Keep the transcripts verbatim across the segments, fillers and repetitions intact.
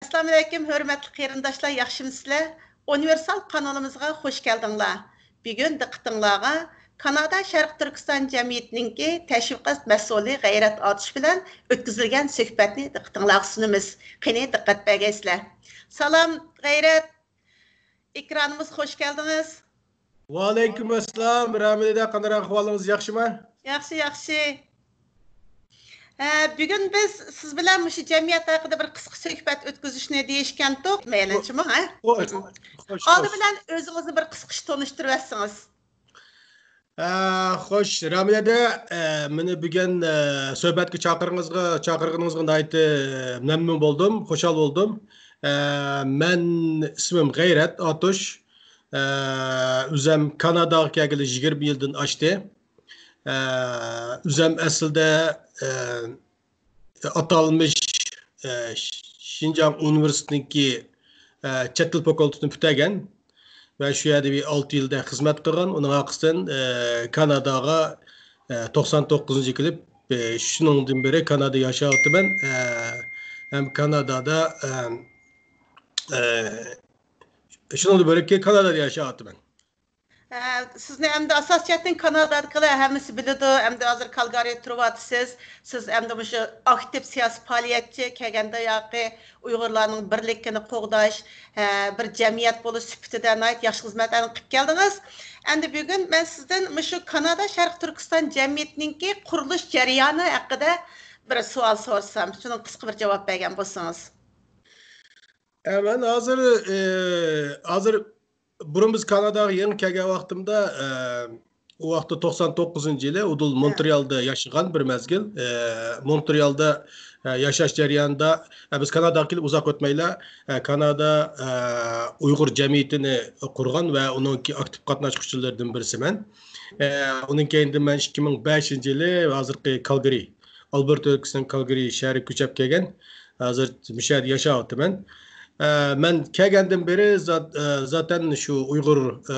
ئەسسالامۇئەلەيكۇم، ھۆرمەتلىك قېرىنداشلار، ياخشىمۇسىلەر؟ ئۇنىۋېرسال قانىلىمىزغا خۇش كەلدىڭلار. بۈگۈن دىققىتىڭلارغا كانادا شەرقىي تۈركىستان جەمئىيىتىنىڭكى تەشۋىقات مەسئۇلى غەيرەت ئاتۇش بىلەن ئۆتكۈزۈلگەن سۆھبەتنى دىققىتىڭلارغا سۇنىمىز. قېنى، دىققەت بەرگەيسىلەر. سالام، غەيرەت. ئېكرانىمىزغا خۇش كەلدىڭىز. ۋەئەلەيكۇم ئەسسالام، رامىلىدە، قانداق ئەھۋالىڭىز، ياخشىمۇ؟ ياخشى، ياخشى. ھە، بۈگۈن بىز سىز بىلەن مۇشۇ جەمئىيەت ھەققىدە بىر قىسقا سۆھبەت ئۆتكۈزۈشنى دېيىشكەنتۇق، مەيلىنچىمۇ، ھە؟ خوش، خوش، ئالدى خوش. بىلەن ئۆزىڭىزنى بىر قىسقىچە تونۇشتۇرۇۋەتسىڭىز. ئە، خوش، رامىلەدە، ئە، مېنى بۈگۈن، ئە، سۆھبەتكە چاقىرغىنىڭىزغا، چاقىرغىنىڭىزغا ناھايىتى، ئە، مەمنۇن بولدۇم، خۇشال بولدۇم. ئە، مەن ئىسمىم غەيرەت ئاتۇش. ئە، ئۆزەم كاناداغا كەلگىلى يىگىرمە يىلدىن ئاشتى. ئە، ئۆزەم ئەسلىدە، ئە، ئاتالمىش، ئە، شىنجاڭ ئۇنىۋېرسىتېتىنىڭكى، ئە، چەت تىل فاكۇلتېتىنى پۈتتۈرگەن ۋە شۇ يەردە بىر ئالتە يىلدەك خىزمەت قىلغان. ئۇنىڭ ئارقىسىدىن، ئە، كاناداغا، ئە، توقسان توققۇزىنچى كېلىپ، ئە، شۇنىڭدىن بېرى كانادادا ياشاۋاتىمەن. ئە، ھەم كانادادا، ئە، ئە، شۇنىڭدىن بېرى كانادادا ياشاۋاتىمەن. ھە، سىزنى ئەمدى ئاساسىي جەھەتتىن كانادادىكىلەر ھەممىسى بىلىدۇ. ئەمدى ھازىر كالگارىدا تۇرۇۋاتىسىز. سىز ئەمدى مۇشۇ ئاكتىپ سىياسىي پائالىيەتچى، كەلگەندە ياقى ئۇيغۇرلارنىڭ بىرلىكىنى قوغداش، ھە، بىر جەمئىيەت بولۇش سۈپىتىدە ناھايىتى ياخشى خىزمەتلەرنى قىلىپ كەلدىڭىز. ئەمدى بۈگۈن مەن سىزدىن مۇشۇ كانادا شەرقىي تۈركىستان جەمئىيىتىنىڭكى قۇرۇلۇش جەريانى ھەققىدە بىر سوئال سورىسام، شۇنىڭغا قىسقا بىر جاۋاب بەرگەن بولسىڭىز. ئە، مەن ھازىر، ئە، ھازىر بۇرۇن بىز كاناداغا يېڭى كەلگەن ۋاقتىمدا، ئە، ئۇ ۋاقىتتا توقسان توققۇزىنچى يىلى ئۇدۇل مونترېئالدا ياشىغان بىر مەزگىل. ئە، مونترېئالدا، ئە، ياشاش جەريانىدا، ئە، بىز كاناداغا كېلىپ ئۇزاق ئۆتمەيلا، ئە، كانادا، ئە، ئۇيغۇر جەمئىيىتىنى قۇرغان ۋە ئۇنىڭكى ئاكتىپ قاتناشقۇچىلىرىدىن بىرسىمەن. ئە، ئۇنىڭ كەينىدىن مەن ئىككى مىڭ بەشىنچى يىلى ھازىرقى كالگىرى، ئالبېرتا ئۆلكىسىنىڭ كالگىرى شەھىرىگە كۆچۈپ كەلگەن. ھازىر مۇشۇ يەردە ياشاۋاتىمەن. ئە، مەن كەلگەندىن بېرى زات-، ئە، زاتەن شۇ ئۇيغۇر، ئە،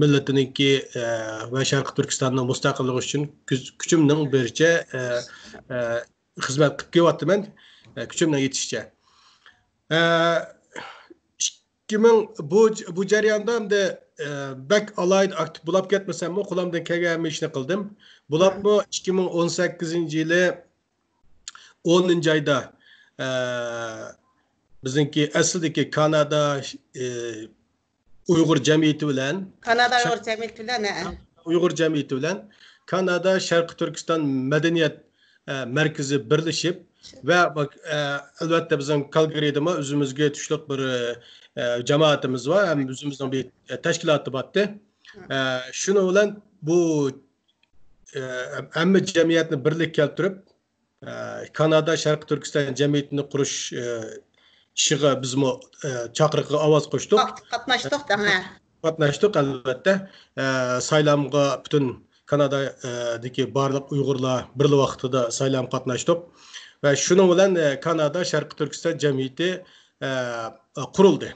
مىللىتىنىڭكى، ئە، ۋە شەرقىي تۈركىستاننىڭ مۇستەقىللىقى ئۈچۈن كۈز-، كۈچۈمنىڭ بېرىچە، ئە، ئە، خىزمەت قىلىپ كېلىۋاتىمەن، ئە، كۈچۈمنىڭ يېتىشىچە. ئە، ئىككى مىڭ، بۇ، بۇ جەرياندا ئەمدى، ئە، بەك ئالاھىدە ئاكتىپ بولاپ كەتمىسەممۇ، قولۇمدىن كەلگەن ھەممە ئىشنى قىلدىم. بولۇپمۇ ئىككى مىڭ ئون سەككىزىنچى يىلى ئونىنچى ئايدا، ئە، بىزنىڭكى ئەسلىدىكى كانادا، ئە، ئۇيغۇر جەمئىيىتى بىلەن كانادا ئۇيغۇر جەمئىيىتى بىلەن، ھە. ئۇيغۇر جەمئىيىتى بىلەن كانادا شەرقىي تۈركىستان مەدەنىيەت، ئە، مەركىزى بىرلىشىپ ۋە، ئە، ئەلۋەتتە بىزنىڭ كالگىرىدىمۇ ئۆزىمىزگە تۇشلۇق بىر، ئە، جامائىتىمىز بار، ھەم ئۆزىمىزنىڭ بىر، ئە، تەشكىلاتى بارتى. ئە، شۇنىڭ بىلەن بۇ، ئە، ھەممە جەمئىيەتنى بىرلىككە كەلتۈرۈپ، ئە، كانادا شەرقىي تۈركىستان جەمئىيىتىنى قۇرۇش، ئە، ئىشىغا بىزمۇ، ئە، چاقىرىقىغا ئاۋاز قوشتۇق. ئاكتىپ قاتناشتۇق، ھە. قاتناشتۇق، ئەلۋەتتە. ئە، سايلامغا پۈتۈن كانادا، ئە، دىكى بارلىق ئۇيغۇرلار بىرلا ۋاقتىدا سايلامغا قاتناشتۇق. ۋە شۇنىڭ بىلەن، ئە، كانادا شەرقىي تۈركىستان جەمئىيىتى، ئە، قۇرۇلدى.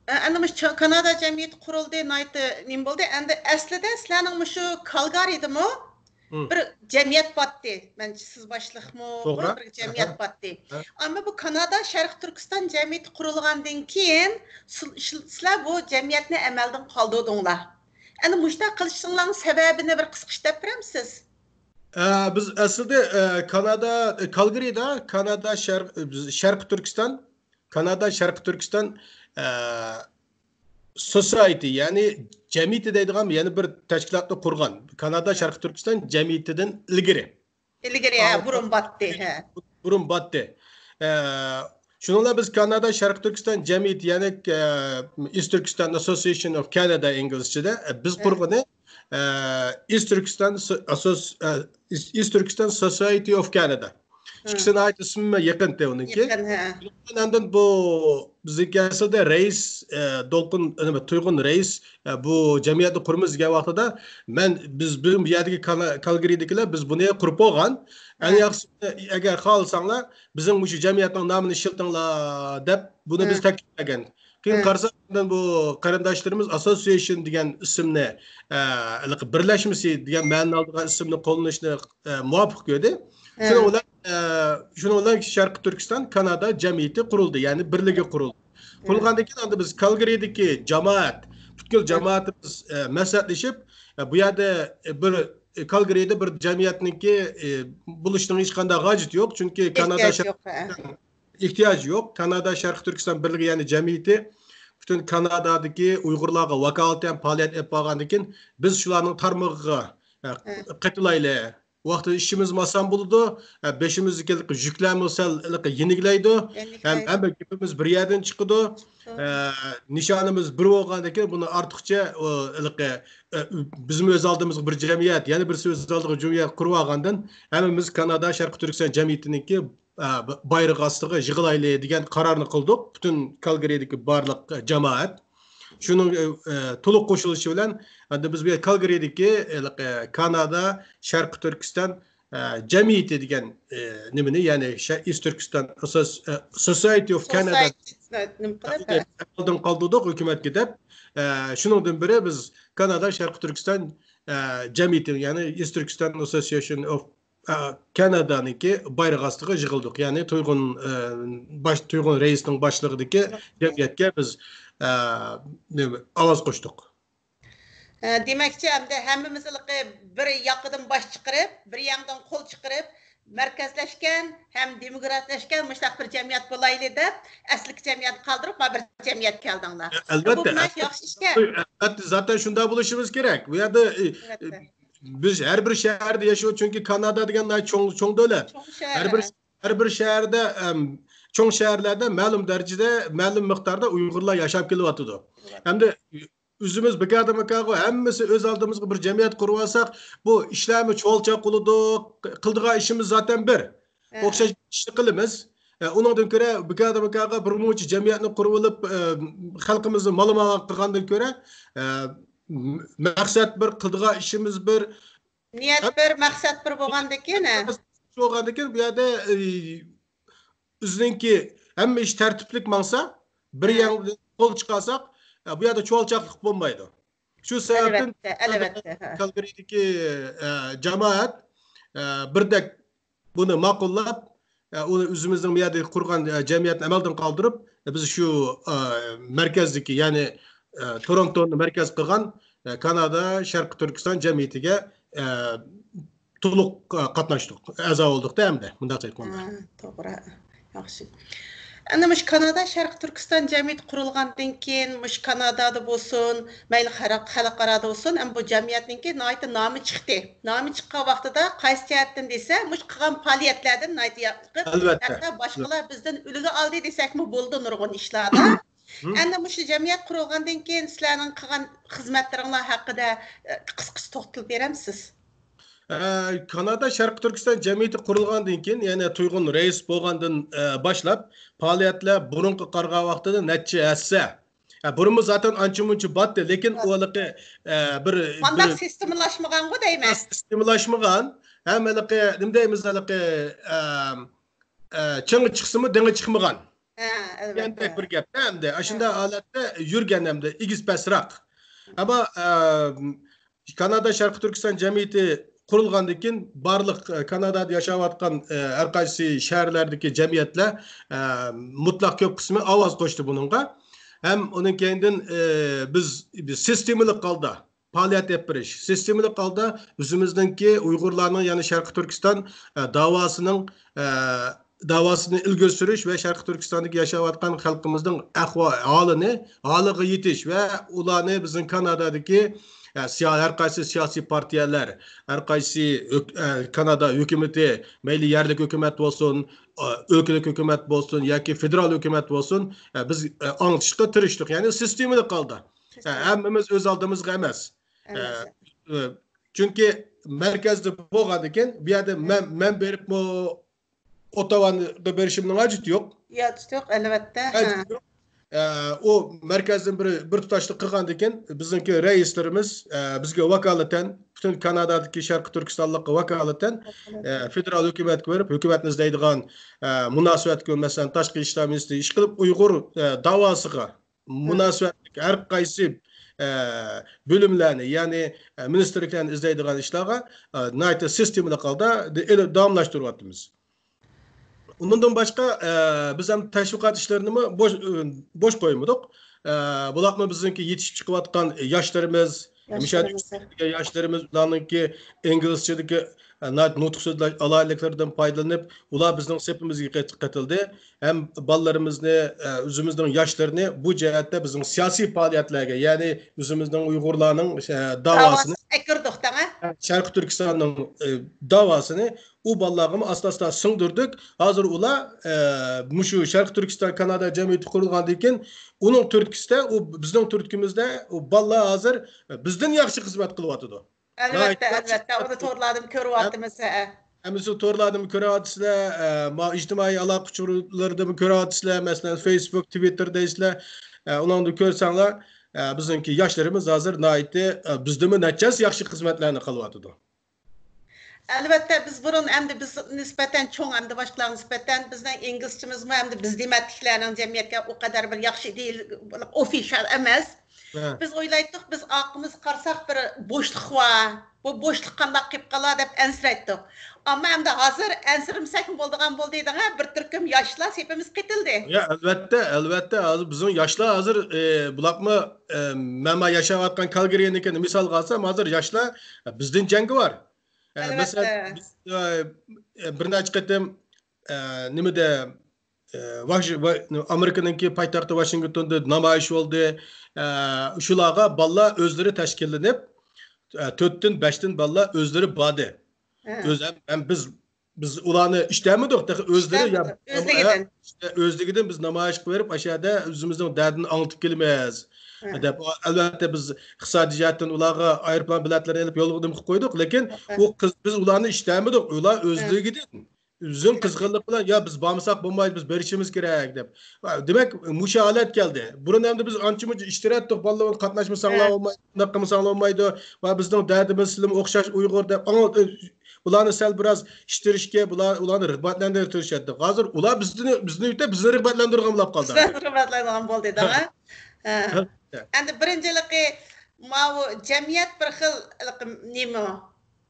ئە، ئەمدى مۇشۇ چا-، كانادا جەمئىيىتى قۇرۇلدى، ناھايىتى نېمە بولدى. ئەمدى ئەسلىدە سىلەرنىڭ مۇشۇ كالگارىدىمۇ مم. بىر جەمئىيەت بارتتى. مەنچە سىز باشلىقمۇ توغرا. بىر جەمئىيەت ئاھا. بارتتى. ھە. ئەمما بۇ كانادا شەرقىي تۈركىستان جەمئىيىتى قۇرۇلغاندىن كېيىن سىل-، شىل-، سىلەر بۇ جەمئىيەتنى ئەمەلدىن قالدۇردۇڭلار. ئەمدى مۇشۇنداق قىلىشىڭلارنىڭ سەۋەبىنى بىر قىسقىچە دەپ بېرەمسىز؟ ئە، بىز ئەسلىدە، ئە، كانادا، ئە، كالگىرىدا، كانادا شەر-، بىز شەرقىي تۈركىستان، كانادا شەرقىي تۈركىستان، ئە، سوسايتى، يەنى جەمئىيىتى دەيدىغان يەنە بىر تەشكىلاتنى قۇرغان. كانادا شەرقىي تۈركىستان جەمئىيىتىدىن ئىلگىرى. ئىلگىرى، ھە، بۇرۇن باتتى، ھە. بۇرۇن باتتى. ئە، شۇنىڭ بىلەن بىز كانادا شەرقىي تۈركىستان جەمئىيىتى، يەنى، ئە، East Turkestan Association of Canada ئىنگلىزچىدە، ئە، بىز ھە. قۇرغىنى، ئە، East Turkestan So-، Associ-، ئە، East، East Turkestan Society of Canada. ھە. ئىككىسى ناھايىتى ئىسمى يېقىنتى ئۇنىڭكى. يېقىن، ھە. ئاندىن بۇ بىزنىڭكى ئەسلىدە رەئىس، ئە، دولقۇن، نېمە، تۇيغۇن رەئىس، ئە، بۇ جەمئىيەتنى قۇرىمىز دېگەن ۋاقتىدا، مەن، بىز بۈگۈن بۇ يەردىكى كالا-، كالگىرىدىكىلەر، بىز بۇنى قۇرۇپ بولغان. ئەڭ ھە. ياخشىسى، ئەگەر خالىساڭلار، بىزنىڭ مۇشۇ جەمئىيەتنىڭ نامىنى ئىشلىتىڭلار، دەپ بۇنى ھە. بىز تەكلىپ قىلغان. كېيىن قارىساق، بۇ قېرىنداشلىرىمىز ئاسسوسىيېشن دېگەن ئىسىمنى، ئە، ھېلىقى بىرلەشمىسى دېگەن مەنىنى ئالىدىغان ئىسىمنى قوللىنىشنى، ئە، مۇۋاپىق كۆردى. شۇنىڭ بىلەن، ئە، شۇنىڭ بىلەن شەرقىي تۈركىستان كانادا جەمئىيىتى قۇرۇلدى، يەنى بىرلىكى قۇرۇلدى. قۇرۇلغاندىن كېيىن ئەمدى بىز كالگىرىدىكى جامائەت، پۈتكۈل جامائىتىمىز، ئە، مەسلىھەتلىشىپ، ئە، بۇ يەردە، ئە، بىر، ئە، كالگىرىدە بىر جەمئىيەتنىڭكى، ئە، بولۇشىنىڭ ھېچقانداق ھاجىتى يوق، چۈنكى كانادا ئېھتىياج يوق، ھە. ئېھتىياجى يوق. كانادا شەرقىي تۈركىستان بىرلىكى، يەنى جەمئىيىتى پۈتۈن كانادادىكى ئۇيغۇرلارغا ۋاكالىتەن پائالىيەت ئېلىپ بارغاندىن كېيىن، بىز شۇلارنىڭ تارمىقىغا، ئە، قېتىلايلى. ۋاقتىدا ئىشىمىز ئاسان بولىدۇ. ئە، بېشىمىزدىكى يۈكلەرمۇ سەل يېنىكلەيدۇ. ھەم ھەممە گېپىمىز بىر يەردىن چىقىدۇ. ئە، نىشانىمىز بىر بولغاندىن كېيىن بۇنى ئارتۇقچە، ئە، بىزمۇ ئۆز ئالدىمىزغا بىر جەمئىيەت، يەنە بىرسى ئۆز ئالدىغا جەمئىيەت قۇرۇۋالغاندىن، ھەممىمىز كانادا شەرقىي تۈركىستان جەمئىيىتىنىڭكى، ئە، بايرىقى ئاستىغا يىغىلايلى دېگەن قارارنى قىلدۇق. پۈتۈن كالگىرىدىكى بارلىق جامائەت. شۇنىڭ، ئە، تولۇق قوشۇلۇشى بىلەن، ئەمدى بىز بۇ كالگىرىدىكى، ئە، كانادا شەرقىي تۈركىستان، ئە، جەمئىيىتى دېگەن، ئە، نېمىنى، يەنى شە-، East Turkestan Associ-، ئە، Society of Canada ئالدىن قالدۇردۇق ھۆكۈمەتكە دەپ. ئە، شۇنىڭدىن بېرى بىز كانادا شەرقىي تۈركىستان، ئە، جەمئىيىتى، يەنى East Turkestan Association of، ئە، Canada نىڭكى بايرىقى ئاستىغا يىغىلدۇق. يەنى تۇيغۇن، ئە، باش-، تۇيغۇن رەئىسنىڭ باشلىقىدىكى جەمئىيەتكە بىز، ئە، نېمە، ئاۋاز قوشتۇق. ئە، دېمەكچى، ئەمدى ھەممىمىز ھېلىقى بىر ياقىدىن باش چىقىرىپ، بىر يەڭدىن قول چىقىرىپ، مەركەزلەشكەن ھەم دېموكراتلاشكان مۇشۇنداق بىر جەمئىيەت بولايلى دەپ، ئەسلىكى جەمئىيەتنى قالدۇرۇپ، مانا بىر جەمئىيەتكە كەلدىڭلار. ئەلۋەتتە. بۇ ناھايىتى ياخشى ئىشكەن. ئەلۋەتتە، زاتەن شۇنداق بولۇشىمىز كېرەك. بۇ يەردە، ئى، بىز ھەر بىر شەھەردە ياشايمىز، چۈنكى كانادا دېگەن ناھايىتى چوڭ، چوڭ دۆلەت. ھەر بىر، ھەر بىر شەھەردە، ئەم، چوڭ شەھەرلەردە مەلۇم دەرىجىدە، مەلۇم مىقداردا ئۇيغۇرلار ياشاپ كېلىۋاتىدۇ. ھەمدە ئۆزىمىز بىكاردىن بىكارغۇ ھەممىسى ئۆز ئالدىمىزغا بىر جەمئىيەت قۇرۇۋالساق، بۇ ئىشلارمۇ چۇۋالچاق بولىدۇ، قىلىدىغان ئىشىمىز زاتەن بىر. ئوخشاش ئىشنى قىلىمىز. ئە، ئۇنىڭدىن كۆرە بىكاردىن بىكارغا بىر مۇنچە جەمئىيەتنى قۇرۇۋېلىپ، ئە، خەلقىمىزنى مالىمال قىلغاندىن كۆرە، ئە، م-، مەقسەت بىر، قىلىدىغان ئىشىمىز بىر. نىيەت بىر، مەقسەت بىر بولغاندىكىن، ھە. بولغاندىكىن بۇ يەردە، ئى، ئۆزىنىڭكى ھەممە ئىش تەرتىپلىك ماڭسا، بىر يەڭدىن قول چىقارساق، ئە، بۇ يەردە چۇۋالچاقلىق بولمايدۇ. شۇ سەۋەبتىن ئەلۋەتتە، ئەلۋەتتە، ھە. كالگىرىدىكى، ئە، جامائەت، ئە، بىردەك بۇنى ماقۇللاپ، ئە، ئۇنى ئۆزىمىزنىڭ بۇ يەردە قۇرغان، ئە، جەمئىيەتنى ئەمەلدىن قالدۇرۇپ، ئە، بىز شۇ، ئە، مەركەزدىكى، يەنى، ئە، تورونتونى مەركەز قىلغان، ئە، كانادا شەرقىي تۈركىستان جەمئىيىتىگە، ئە، تولۇق، ئە، قاتناشتۇق، ئەزا بولدۇق-دە ئەمدى، مۇنداق ئېيتقاندا. ھە، توغرا. ياخشى. ئەمدى مۇشۇ كانادا شەرقىي تۈركىستان جەمئىيىتى قۇرۇلغاندىن كېيىن، مۇشۇ كانادادا بولسۇن، مەيلى خەلق-، خەلقئارادا بولسۇن، ئەمدى بۇ جەمئىيەتنىڭكى ناھايىتى نامى چىقتى. نامى چىققان ۋاقتىدا قايسى جەھەتتىن دېسە، مۇشۇ قىلغان پائالىيەتلەردىن ناھايىتى يا-، ئەلۋەتتە. ھەتتا باشقىلار بىزدىن ئۈلگە ئالدى دېسەكمۇ بولىدۇ نۇرغۇن ئىشلاردا. ئەمدى مۇشۇ جەمئىيەت قۇرۇلغاندىن كېيىن سىلەرنىڭ قىلغان خىزمەتلىرىڭلار ھەققىدە، ئە، قىسقىچە توختىلىپ بېرەمسىز؟ ئە، كانادا شەرقىي تۈركىستان جەمئىيىتى قۇرۇلغاندىن كېيىن، يەنى تۇيغۇن رەئىس بولغاندىن، ئە، باشلاپ، پائالىيەتلەر بۇرۇنقىغا قارىغان ۋاقتىدا نەچچە ھەسسە. ئە، بۇرۇنمۇ زاتەن ئانچە-مۇنچە بارتتى، لېكىن ئۇ ھېلىقى، ئە، بىر، مانداق بىر سىستېمىلاشمىغانغۇ دەيمەن. سىستېمىلاشمىغان، ھەم ھېلىقى، نېمە دەيمىز، ھېلىقى، ئە، ئە، چىڭى چىقسىمۇ، دېڭى چىقمىغان. ھە، ئەلۋەتتە. دېگەندەك بىر گەپتە ئەمدى. ئاشۇنداق ھالەتتە يۈرگەن ئەمدى، ئېگىز پەسراق. ئەمما، ئە، كانادا شەرقىي تۈركىستان جەمئىيىتى قۇرۇلغاندىن كېيىن بارلىق، ئە، كانادادا ياشاۋاتقان، ئە، ھەر قايسى شەھەرلەردىكى جەمئىيەتلەر، ئە، مۇتلەق كۆپ قىسمى ئاۋاز قوشتى بۇنىڭغا. ھەم ئۇنىڭ كەينىدىن، ئە، بىز، بىز سىستېمىلىق ھالدا پائالىيەت ئېلىپ بېرىش، سىستېمىلىق ھالدا ئۆزىمىزنىڭكى ئۇيغۇرلارنىڭ، يەنى شەرقىي تۈركىستان، ئە، داۋاسىنىڭ، ئە، داۋاسىنى ئىلگىرى سۈرۈش ۋە شەرقىي تۈركىستاندىكى ياشاۋاتقان خەلقىمىزنىڭ ئەھۋا-، ھالىنى، ھالىغا يېتىش ۋە ئۇلارنى بىزنىڭ كانادادىكى، ئە، سىيا-، ھەر قايسى سىياسىي پارتىيەلەر، ھەر قايسى ھۆك-، ئە، كانادا ھۆكۈمىتى، مەيلى يەرلىك ھۆكۈمەت بولسۇن، ئە، ئۆلكىلىك ھۆكۈمەت بولسۇن ياكى فېدېرال ھۆكۈمەت بولسۇن، ئە، بىز، ئە، ئاڭلىتىشقا تىرىشتۇق. يەنى سىستېمىلىق ھالدا. ئە، ھەممىمىز ئۆز ئالدىمىزغا ئەمەس. ئە، ئە، چۈنكى مەركەزدە بولغاندىكىن، بۇ يەردە مەن، مەن بېرىپمۇ ئوتاۋانغا بېرىشىمنىڭ ھاجىتى يوق. ھاجىتى يوق، ئەلۋەتتە. ھاجىتى يوق. ئە، ئۇ مەركەزدىن بىر، بىر تۇتاشلىق قىلغاندىكىن، بىزنىڭكى رەئىسلىرىمىز، ئە، بىزگە ۋاكالىتەن، پۈتۈن كانادادىكى شەرقىي تۈركىستانلىققا ۋاكالىتەن، ئە، فېدېرال ھۆكۈمەتكە بېرىپ، ھۆكۈمەتنى ئىزدەيدىغان، ئە، مۇناسىۋەتكە، مەسىلەن، تاشقى ئىشلار مىنىستىرى ئىشقىلىپ ئۇيغۇر، ئە، داۋاسىغا مۇناسىۋەتلىك ھەر قايسى، ئە، بۆلۈملەرنى، يەنى، ئە، مىنىستىرلىكلەرنى ئىزدەيدىغان ئىشلارغا، ئە، ناھايىتى سىستېمىلىق ھالدا دە-، ئېلىپ داۋاملاشتۇرۇۋاتىمىز. ئۇنىڭدىن باشقا، ئە، بىز ھەم تەشۋىقات ئىشلىرىنىمۇ بوش، ئە، بوش قويمىدۇق. ئە، بۇلارمۇ بىزنىڭكى يېتىشىپ چىقىۋاتقان ياشلىرىمىز، مۇشۇ ياشلىرىمىز. ياشلىرىمىز، ئۇلارنىڭكى ئىنگلىزچىدىكى، ئە، نۇتۇق سۆزلەش ئالاھىدىلىكلىرىدىن پايدىلىنىپ، ئۇلار بىزنىڭ سېپىمىزگە قېت-، قېتىلدى. ھەم بالىلىرىمىزنى، ئە، ئۆزىمىزنىڭ ياشلىرىنى بۇ جەھەتتە بىزنىڭ سىياسىي پائالىيەتلەرگە، يەنى ئۆزىمىزنىڭ ئۇيغۇرلارنىڭ، ئە، داۋاسىنى، داۋاسىنى ئەكىردۇق دەڭە. شەرقىي تۈركىستاننىڭ، ئە، داۋاسىنى ئۇ بالىلارغىمۇ ئاستا-ئاستا سىڭدۈردۇق. ھازىر ئۇلار، ئە، مۇشۇ شەرقىي تۈركىستان كانادا جەمئىيىتى قۇرۇلغاندىن كېيىن ئۇنىڭ تۈرتكىسىدە، ئۇ بىزنىڭ تۈرتكىمىزدە ئۇ بالىلار ھازىر بىزدىن ياخشى خىزمەت قىلىۋاتىدۇ. ئەلۋەتتە، ناھايىتى ئەلۋەتتە، ئۇنى تورلاردىمۇ كۆرۈۋاتىمىز، ھە. ھەممىسى تورلاردىمۇ كۆرۈۋاتىسىلەر، ئە، ما-، ئىجتىمائىي ئالاقە ئۇچۇرلىرىدىمۇ كۆرۈۋاتىسىلەر، مەسىلەن، فېيسبۇك، تىۋىتتېر دەيسىلەر. ئە، ئۇنىڭدا كۆرسەڭلار، ئە، بىزنىڭكى ياشلىرىمىز ھازىر ناھايىتى، ئە، بىزدىنمۇ نەچچە ھەسسە ياخشى خىزمەتلەرنى قىلىۋاتىدۇ. ئەلۋەتتە، بىز بۇرۇن ئەمدى بىز نىسبەتەن چوڭ، ئەمدى باشقىلارغا نىسبەتەن بىزنىڭ ئىنگلىزچىمىزمۇ ئەمدى بىز دېمەتلىكلەرنىڭ جەمئىيەتكە ئۇ قەدەر بىر ياخشى دېيىل-، ئوفىشال ئەمەس. ھە. بىز ئويلايتتۇق، بىز ئارقىمىزغا قارىساق بىر بوشلۇق بار. بۇ بوشلۇق قانداق قېلىپ قالار دەپ ئەنسىرەيتتۇق. ئەمما ئەمدى ھازىر ئەنسىرىمىسەكمۇ بولىدىغان بولدى دەڭە، بىر تۈركۈم ياشلار سېپىمىزگە قېتىلدى. يا، ئەلۋەتتە، ئەلۋەتتە. ھازىر بىزنىڭ ياشلار ھازىر، ئى، بۇلاقمۇ، ئى، مەن ما ياشاۋاتقان كالگىرىنىڭكىنى مىسالغا ئالسام، ھازىر ياشلار، ئى، بىزدىن جەڭگىۋار. ئە، ئەلۋەتتە. مەسىلەن، بىز، ئە، بىر نەچچە قېتىم، ئە، نېمىدە، ئە، ۋاش-، ۋا-، ئامېرىكىنىڭكى پايتەختى ۋاشىنگتوندا نامايىش بولدى. ئە، شۇلارغا بالىلار ئۆزلىرى تەشكىللىنىپ، ئە، تۆتتىن، بەشتىن بالىلار ئۆزلىرى باردى. ھە. ئۆز ھەم، ھەم بىز، بىز ئۇلارنى ئىشتەمىدۇق، تېخى ئۆزلىرى يا-، ئۆزلۈكىدىن. ئە، ئۆزلۈكىدىن بىز نامايىشقا بېرىپ، ئاشۇ يەردە ئۆزىمىزنىڭ دەردىنى ئاڭلىتىپ كېلىمىز، ھە، دەپ، ئەلۋەتتە، بىز ئىقتىسادىي جەھەتتىن ئۇلارغا ئايروپىلان بېلەتلىرىنى ئېلىپ يولغا نېمە قىلىپ قويدۇق، لېكىن ھە، ئۇ قىز، بىز ئۇلارنى ئىشتەمىدۇق، ئۇلار ھە، ئۆزلۈكىدىن ئۇزۇن قىزغىنلىق بىلەن، يا، بىز بارمىساق بولمايدۇ، بىز بېرىشىمىز كېرەك، دەپ. دېمەك، مۇشۇ ھالەت كەلدى. بۇرۇن ئەمدى بىز ئانچە-مۇنچە ئىشتىرەتتۇق، بالىلار قاتناشمىساڭلار ھە، بولمايدۇ، بۇنداق قىلمىساڭلار بولمايدۇ، ۋە بىزنىڭ دەردىمىز سىلىمۇ ئوخشاش ئۇيغۇر دەپ، ئاڭا-، ئۇلارنى سەل بىراز ئىشتىرىشكە، بۇلار، ئۇلارنى رىغبەتلەندۈرۈشكە تىرىشاتتۇق. ھازىر ئۇلار بىزنى، بىزنى ئۆتە، بىزنى رىغبەتلەندۈرىدىغان بولۇپ قالدى. بىزنى رىغبەتلەندۈرىدىغان بولدى، دەڭە. ھە. ھە. ئەمدى بىرىنچىلىكى، ماۋۇ جەمئىيەت بىر خىل، نېمە،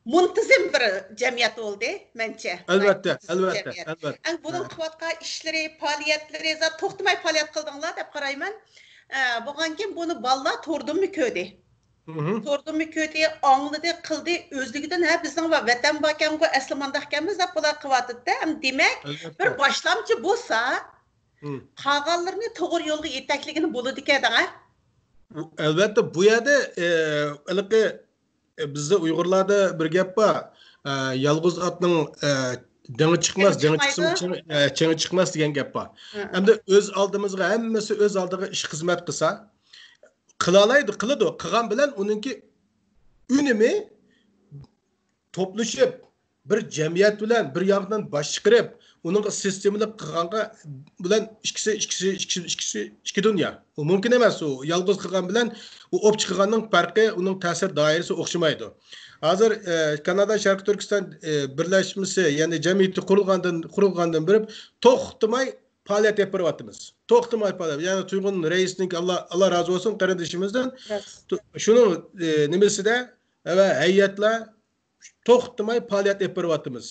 مۇنتىزىم بىر جەمئىيەت بولدى، مەنچە. ئەلۋەتتە، مۇنتىزىم ئەلۋەتتە، جەمئىيەت. ئەلۋەتتە. ئەمدى بۇنىڭ ھە، قىلىۋاتقان ئىشلىرى، پائالىيەتلىرى، زادى توختىماي پائالىيەت قىلدىڭلار دەپ قارايمەن. ئە، بولغاندىكىن بۇنى بالىلار توردىنمۇ كۆردى. مھم. توردىنمۇ كۆردى، ئاڭلىدى، قىلدى، ئۆزلۈكىدىن، ھە، بىزنىڭ ۋەتەن باركەنغۇ، ئەسلى مانداقكەنمىز دەپ بۇلار قىلىۋاتىدۇ-دە. ئەمدى دېمەك، ئەلۋەتتە، بىر باشلامچى بولسا، مم، قالغانلىرىنى توغرا يولغا يېتەكلىگىلى بولىدىكەن دەڭە. ئەلۋەتتە، بۇ يەردە، ئە، ھېلىقى، ئە، بىزدە ئۇيغۇرلاردا بىر گەپ بار. ئە، يالغۇز ئاتنىڭ، ئە، دېڭى چىقماس، دېڭى دېڭى چىقمايدۇ، چىقمىسا، چېڭى، ئە، چېڭى چىقماس دېگەن گەپ بار. ھە. ئەمدى ئۆز ئالدىمىزغا، ھەممىسى ئۆز ئالدىغا ئىش خىزمەت قىلسا، قىلالايدۇ، قىلىدۇ. قىلغان بىلەن ئۇنىڭكى ئۈنۈمى توپلىشىپ، بىر جەمئىيەت بىلەن بىر ياقتىن باش چىقىرىپ، ئۇنىڭغا سىستېمىلىق قىلغانغا بىلەن ئىككىسى، ئىككىسى، ئىككىسى، ئىككىسى، ئىككى دۇنيا. ئۇ مۇمكىن ئەمەس. ئۇ يالغۇز قىلغان بىلەن ئۇ ئوپچە قىلغاننىڭ پەرقى، ئۇنىڭ تەسىر دائىرىسى ئوخشىمايدۇ. ھازىر، ئە، كانادا شەرقىي تۈركىستان، ئە، بىرلەشمىسى، يەنى جەمئىيىتى قۇرۇلغاندىن، قۇرۇلغاندىن بېرىپ توختىماي پائالىيەت ئېلىپ بېرىۋاتىمىز. توختىماي پائالىيەت. يەنى تۇيغۇن رەئىسنىڭكى، ئاللا، ئاللا رازى بولسۇن، قېرىندىشىمىزدىن. راست. شۇنىڭ، ئە، نېمىسىدە، ۋە ھەيئەتلەر توختىماي پائالىيەت ئېلىپ بېرىۋاتىمىز.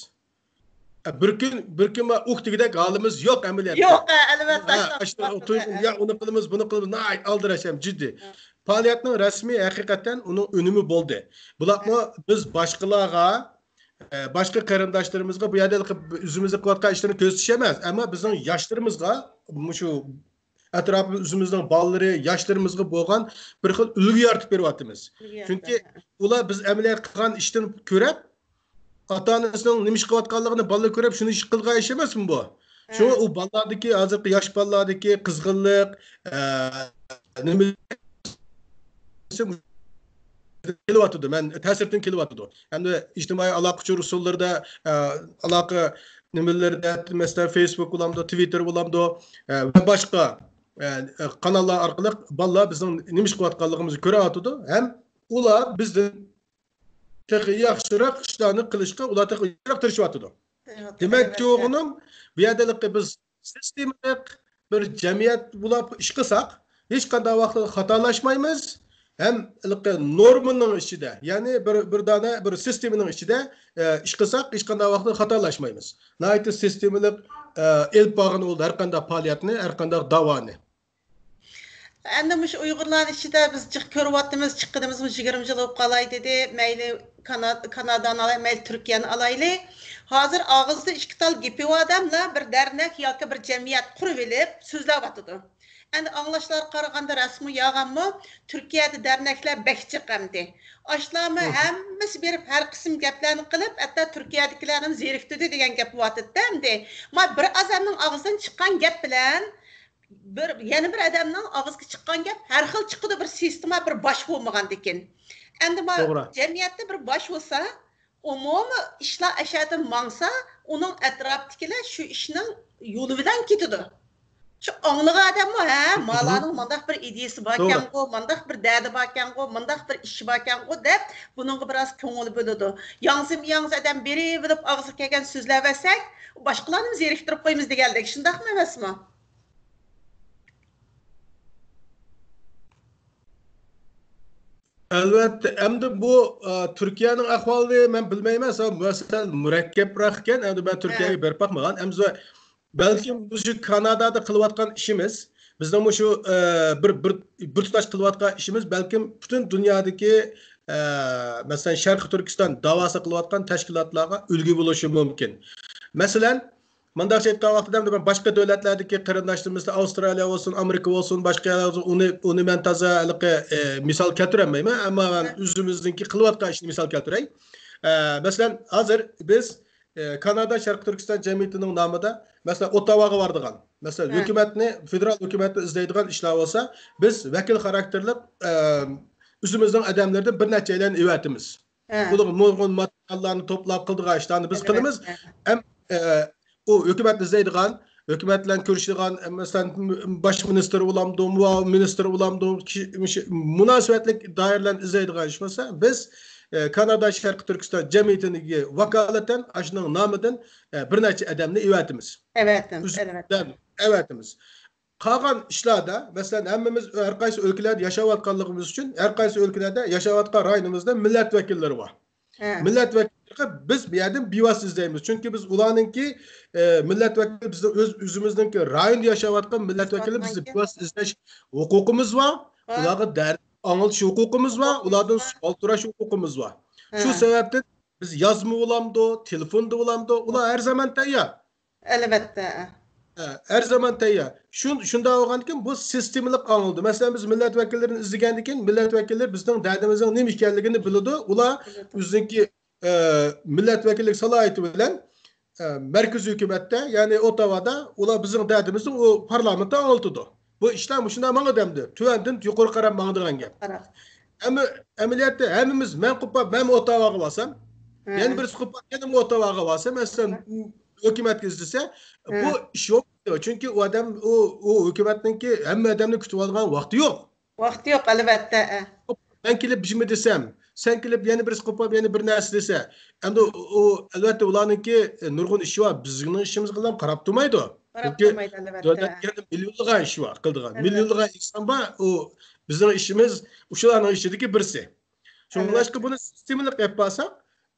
بىر كۈن، بىر كۈن ئۇھ دېگۈدەك ھالىمىز يوق ئەمەلىيەتتە. يوق، ئەلۋەتتە، ھە، شۇنداق ئاشۇ بولدى. تۇيغۇن، يا، ئۇنى قىلىمىز، بۇنى قىلىمىز، ناھايىتى ئالدىراش ھەم جىددىي. ھە. پائالىيەتنىڭ رەسمىي ھەقىقەتەن ئۇنىڭ ئۈنۈمى بولدى. بۇلاقمۇ ھە. بىز باشقىلارغا، ئە، باشقا قېرىنداشلىرىمىزغا بۇ يەردە ئۆزىمىزدە قىلىۋاتقان ئىشلارنى كۆرسىتىش ئەمەس، ئەمما بىزنىڭ ياشلىرىمىزغا مۇشۇ ئەتراپىمىز، ئۆزىمىزنىڭ بالىلىرى، ياشلىرىمىزغا بولغان بىر خىل ئۈلگە يارىتىپ بېرىۋاتىمىز. ئۈلگە يارىتىپ، چۈنكى ھە. ئۇلار بىز ئەمەلىيەتتە قىلغان ئىشتىن كۆرۈپ، ئاتا-ئانىسىنىڭ نېمە ئىش قىلىۋاتقانلىقىنى بالىلار كۆرۈپ، شۇنى ئىش قىلغان ئىش ئەمەسمۇ بۇ؟ ھە. شۇڭا ئۇ بالىلاردىكى، ھازىرقى ياش بالىلاردىكى قىزغىنلىق، ئە، نېمە كېلىۋاتىدۇ، مەن تەسىرىدىن كېلىۋاتىدۇ. ھەمدە ئىجتىمائىي ئالاقە ئۇچۇر ئۇسۇللىرىدا، ئە، ئالاقە نېمىلىرىدە، مەسىلەن، فېيسبۇك بولامدۇ، تىۋىتتېر بولامدۇ، ئە، ۋە باشقا، ئە، قاناللار ئارقىلىق بالىلار بىزنىڭ نېمە ئىش قىلىۋاتقانلىقىمىزنى كۆرۈۋاتىدۇ. ھەم ئۇلار بىزدىن تېخى ياخشىراق ئىشلارنى قىلىشقا ئۇلار تېخى ياخشىراق تىرىشىۋاتىدۇ. دېمەكچى بولغىنىم، بۇ يەردە بىز سىستېمىلىق بىر جەمئىيەت بولۇپ ئىش قىلساق، ھېچقانداق ۋاقىتتا خاتالاشمايمىز. ھەم ھېلىقى نورمىنىڭ ئىچىدە، يەنى بىر، بىر دانە بىر سىستېمىنىڭ ئىچىدە، ئە، ئىش قىلساق، ھېچقانداق ۋاقىتتا خاتالاشمايمىز. ناھايىتى سىستېمىلىق، ئە، ئېلىپ بارغىلى بولىدۇ ھەر قانداق پائالىيەتنى، ھەر قانداق داۋانى. ئەمدى مۇشۇ ئۇيغۇرلارنىڭ ئىچىدە بىز جىق كۆرۈۋاتىمىز، چىققىنىمىزمۇ يىگىرمە يىل بولۇپ قالاي دېدى. مەيلى كانا-، كانادانى ئالاي، مەيلى تۈركىيەنى ئالايلى. ھازىر ئاغزىدا ئىككى تال گېپى بار ئادەملەر بىر دەرنەك ياكى بىر جەمئىيەت قۇرۇۋېلىپ سۆزلەۋاتىدۇ. ئەمدى ئاڭلاشلارغا قارىغاندا راستمۇ يالغانمۇ، تۈركىيەدە دەرنەكلەر بەك جىق ئەمدى. ئاشۇلارمۇ ھەممىسى بېرىپ ھەر قىسىم گەپلەرنى قىلىپ، ھەتتا تۈركىيەدىكىلەرنىمۇ زېرىكتۈردى دېگەن گەپ بولۇۋاتىدۇ ئەمدى. ما بىر ئادەمنىڭ ئاغزىدىن چىققان گەپ بىلەن بىر، يەنە بىر ئادەمنىڭ ئاغزىدىن چىققان گەپ ھەر خىل چىقىدۇ، بىر سىستېما، بىر باش بولمىغاندىكىن. ئەمدى ما توغرا. جەمئىيەتتە بىر باش بولسا، ئومۇمىي ئىشلار ئەشەدىن ماڭسا، ئۇنىڭ ئەتراپىدىكىلەر شۇ ئىشنىڭ يولى بىلەن كېتىدۇ. شۇ ئاڭلىغان ئادەممۇ، ھە، مالارنىڭ مانداق بىر ئىدىيىسى توغرا. باركەنغۇ، مانداق بىر دەردى باركەنغۇ، مانداق بىر ئىشى باركەنغۇ دەپ، بۇنىڭغا بىراز كۆڭۈل بۆلىدۇ. ياڭزىمۇ ياڭزا ئادەم بېرىۋېلىپ ئاغزىغا كەلگەن سۆزلەۋەرسەك، باشقىلارنىمۇ زېرىكتۈرۈپ قويىمىز دېگەندەك، شۇنداقمۇ ئەمەسمۇ؟ ئەلۋەتتە، ئەمدى بۇ، ئە، تۈركىيەنىڭ ئەھۋالىنى مەن بىلمەيمەن، سەل مۇرەككەپرەك ئىكەن. ئەمدى مەن تۈركىيەگە ھە. بېرىپ باقمىغان. ئەمدى بەلكىم مۇشۇ كانادادا قىلىۋاتقان ئىشىمىز، بىزنىڭ مۇشۇ، ئە، بىر، بىر، بىر تۇتاش قىلىۋاتقان ئىشىمىز بەلكىم پۈتۈن دۇنيادىكى، ئە، مەسىلەن، شەرقىي تۈركىستان داۋاسى قىلىۋاتقان تەشكىلاتلارغا ئۈلگە بولۇشى مۇمكىن. مەسىلەن، مۇنداقچە ئېيتقان ۋاقتىدا، مەن باشقا دۆلەتلەردىكى قېرىنداشلىرىمىزدا، ئاۋسترالىيە بولسۇن، ئامېرىكا بولسۇن، باشقا يەرلەر بولسۇن، ئۇنى، ئۇنى مەن تازا ھېلىقى، ئە، مىسال كەلتۈرەلمەيمەن، ئەمما مەن ھە. ئۆزىمىزنىڭكى قىلىۋاتقان ئىشنى مىسال كەلتۈرەي. ئە، مەسىلەن، ھازىر بىز، ئە، كانادا شەرقىي تۈركىستان جەمئىيىتىنىڭ نامىدا، مەسىلەن، ئوتتاۋاغا بارىدىغان، مەسىلەن، ھە. ھۆكۈمەتنى، فېدېرال ھۆكۈمەتنى ئىزدەيدىغان ئىشلار بولسا، بىز ۋەكىل خاراكتېرلىك، ئە، ئۆزىمىزنىڭ ئادەملىرىدىن بىر نەچچەيلەننى ئېۋەتىمىز. ھە. ئۇلارغا نۇرغۇن ماتېرىياللارنى توپلاپ قىلىدىغان ئىشلارنى بىز قىلىمىز. ئەلۋەتتە. ھەم، ئە، ئۇ ھۆكۈمەتنى ئىزدەيدىغان، ھۆكۈمەت بىلەن كۆرۈشىدىغان، مەسىلەن، باش مىنىستىر بولامدۇ، مۇئاۋىن مىنىستىر بولامدۇ، كىشى، مۇشۇ مۇناسىۋەتلىك دائىرىلەرنى ئىزدەيدىغان ئىش بولسا، بىز، ئە، كانادا شەرقىي تۈركىستان جەمئىيىتىگە ۋاكالىتەن ئاشۇنىڭ نامىدىن، ئە، بىر نەچچە ئادەمنى ئەۋەتىمىز. ئەۋەتىمىز، ئەلۋەتتە. ئەۋەتىمىز. قالغان ئىشلاردا، مەسىلەن، ھەممىمىز ھەر قايسى ئۆلكىلەردە ياشاۋاتقانلىقىمىز ئۈچۈن، ھەر قايسى ئۆلكىلەردە ياشاۋاتقان رايونىمىزدا مىللەت ۋەكىللىرى بار. ھە. مىللەت ۋەكىللىرىگە بىز بۇ يەردىن بىۋاسىتە ئىزدەيمىز. چۈنكى بىز ئۇلارنىڭكى، ئە، مىللەت ۋەكىلى بىزنىڭ ئۆز، ئۆزىمىزنىڭكى رايوندا ياشاۋاتقان مىللەت ۋەكىلى بىزنىڭ بىۋاسىتە ئىزدەش ھوقۇقىمىز بار. ھە. ئۇلارغا دەرد ئاڭلىتىش ھوقۇقىمىز بار. ھوقۇقىمىز ئۇلاردىن بار. سوئال سوراش ھوقۇقىمىز بار. ھە. شۇ سەۋەبتىن بىز يازما بولامدۇ، تېلېفوندا بولامدۇ، ئۇلار ھەر زامان تەييار. ئەلۋەتتە. ھە، ھەر زامان تەييار. شۇ، شۇنداق بولغاندىكىن بۇ سىستېمىلىق ئاڭلىنىدۇ. مەسىلەن، بىز مىللەت ۋەكىللىرىنى ئىزدىگەندىكىن، مىللەت ۋەكىللىرى بىزنىڭ دەردىمىزنىڭ نېمە ئىكەنلىكىنى بىلىدۇ. ئۇلار بىلىدۇ. ئۆزىنىڭكى، ئە، مىللەت ۋەكىللىك سالاھىيىتى بىلەن، ئە، مەركىزىي ھۆكۈمەتتە، يەنى ئوتتاۋادا ئۇلار بىزنىڭ دەردىمىزنى ئۇ پارلامېنتتا ئاڭلىتىدۇ. بۇ ئىشلار مۇشۇنداق ماڭىدۇ ئەمدى. تۆۋەندىن يۇقىرى قاراپ ماڭىدىغان گەپ. قاراپ. ئەمما ئەمەلىيەتتە ھەممىمىز مەن قوپاپ مەن ئوتتاۋاغا بارسام، ھە. يەنە بىرسى قوپاپ يەنە ئوتتاۋاغا بارسا، مەسىلەن، ھە. ھۆكۈمەتكە ئىزدىسە، ھە. بۇ ئىش يوق. چۈنكى ئۇ ئادەم، ئۇ، ئۇ ھۆكۈمەتنىڭكى ھەممە ئادەمنى كۈتۈۋالىدىغان ۋاقتى يوق. ۋاقتى يوق، ئەلۋەتتە، ھە. مەن كېلىپ بىژمە دېسەم، سەن كېلىپ يەنە بىرسى قوپاپ يەنە بىر نەرسە دېسە، ئەمدى ئۇ، ئەلۋەتتە، ئۇلارنىڭكى نۇرغۇن ئىشى بار. بىزنىڭ ئىشىمىزغا قاراپ تۇرمايدۇ. قاراپ چۈنكى تۇرمايدۇ، ئەلۋەتتە. دۆلەتكە مىليونلىغان ئىشى بار قىلىدىغان. ئەلۋەتتە. مىليونلىغان ئىنسان بار، ئۇ بىزنىڭ ئىشىمىز ئۇشۇلارنىڭ ئىچىدىكى بىرسى. شۇڭلاشقا ئەلۋەتتە. بۇنى سىستېمىلىق ئېلىپ بارساق،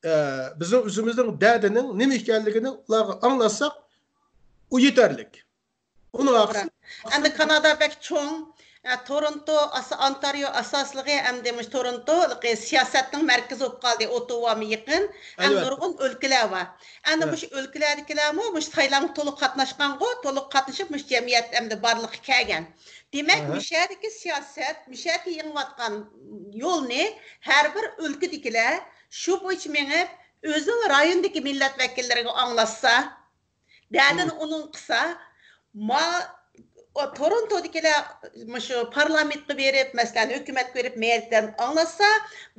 ئە، بىزنىڭ ئۆزىمىزنىڭ دەردىنىڭ نېمە ئىكەنلىكىنى ئۇلارغا ئاڭلاتساق، ئۇ يېتەرلىك. ئۇنىڭ توغرا. ئارقىسىدا ئەمدى كانادا بەك چوڭ، ئە، تورونتو، ئاسا-، ئونتاريو ئاساسلىقى ئەمدى مۇشۇ تورونتو سىياسەتنىڭ مەركىزى بولۇپ قالدى، ئوتتاۋامۇ يېقىن، ھەم ئەلۋەتتە. نۇرغۇن ئۆلكىلەر بار. ئەمدى ھە. مۇشۇ ئۆلكىلەردىكىلەرمۇ مۇشۇ سايلامغا تولۇق قاتناشقانغۇ، تولۇق قاتنىشىپ مۇشۇ جەمئىيەت ئەمدى بارلىققا كەلگەن. دېمەك، ئەھە. مۇشۇ يەردىكى سىياسەت، مۇشۇ يەردىكى يېڭىۋاتقان يولنى ھەر بىر ئۆلكىدىكىلەر شۇ بويىچە مېڭىپ، ئۆزىنىڭ رايونىدىكى مىللەت ۋەكىللىرىگە ئاڭلاتسا، دەردىنى مم. ئۇنىڭ قىلسا، ما-، ئو، تورونتودىكىلەر مۇشۇ پارلامېنتقا بېرىپ، مەسىلەن، ھۆكۈمەتكە بېرىپ، مەيلىدىن ئاڭلاتسا،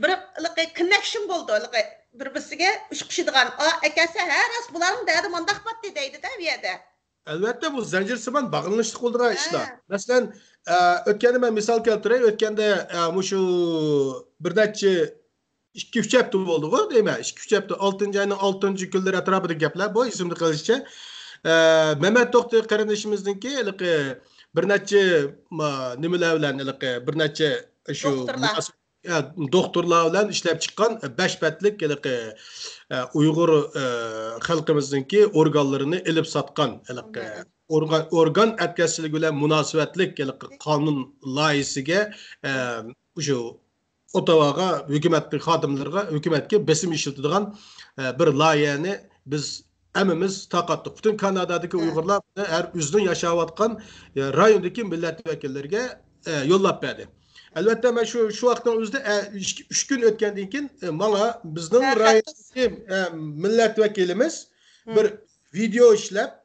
بىر ھېلىقى كوننېكشن بولىدۇ، ھېلىقى بىر-بىرسىگە ئۇچقۇچىدىغان، ئا، ئەكەلسە، ھە، راست، بۇلارنىڭ دەردى مانداق باتتى دەيدۇ-دە بۇ يەردە. ئەلۋەتتە، بۇ زەنجىرسىمان باغلىنىشلىق بولىدىغان ھە. ئىشلار. مەسىلەن، ئە، ئۆتكەندە مەن مىسال كەلتۈرەي، ئۆتكەندە، ئە، مۇشۇ بىر نەچچە ئىككى، ئۈچ ھەپتە بولدىغۇ دەيمەن. ئىككى، ئۈچ ھەپتە، ئالتىنچى ئاينىڭ ئالتىنچى كۈنلىرى ئەتراپىدا گەپلەر بۇ، ئېسىمدە قېلىشىچە. ئە، مەمەت توختى قېرىندىشىمىزنىڭكى ھېلىقى بىر نەچچە، ما، نېمىلەر بىلەن، ھېلىقى بىر نەچچە شۇ دوختۇرلار. مۇناسىپ-، ئە، دوختۇرلار بىلەن ئىشلەپ چىققان بەش بەتلىك ھېلىقى، ئە، ئۇيغۇر، ئە، خەلقىمىزنىڭكى ئورگانلىرىنى ئېلىپ ساتقان ھېلىقى ئورگان، ئورگان ئەتكەسچىلىكى بىلەن مۇناسىۋەتلىك ھېلىقى قانۇن لايىھىسىگە، ئە، شۇ ئوتاۋاغا، ھۆكۈمەت خادىملىرىغا، ھۆكۈمەتكە بېسىم ئىشلىتىدىغان، ئە، بىر لايىھەنى بىز ھەممىمىز تارقاتتۇق. پۈتۈن كانادادىكى ئۇيغۇرلار ھەر ئۆزىنىڭ ياشاۋاتقان، ئە، رايوندىكى مىللەت ۋەكىللىرىگە، ئە، يوللاپ بەردى. ئەلۋەتتە، مەن شۇ، شۇ ۋاقىتنىڭ ئۆزىدە، ئە، ئىككى، ئۈچ كۈن ئۆتكەندىن كېيىن، ئە، ماڭا بىزنىڭ رايوندىكى، ئە، مىللەت ۋەكىلىمىز بىر ۋىدېئو ئىشلەپ،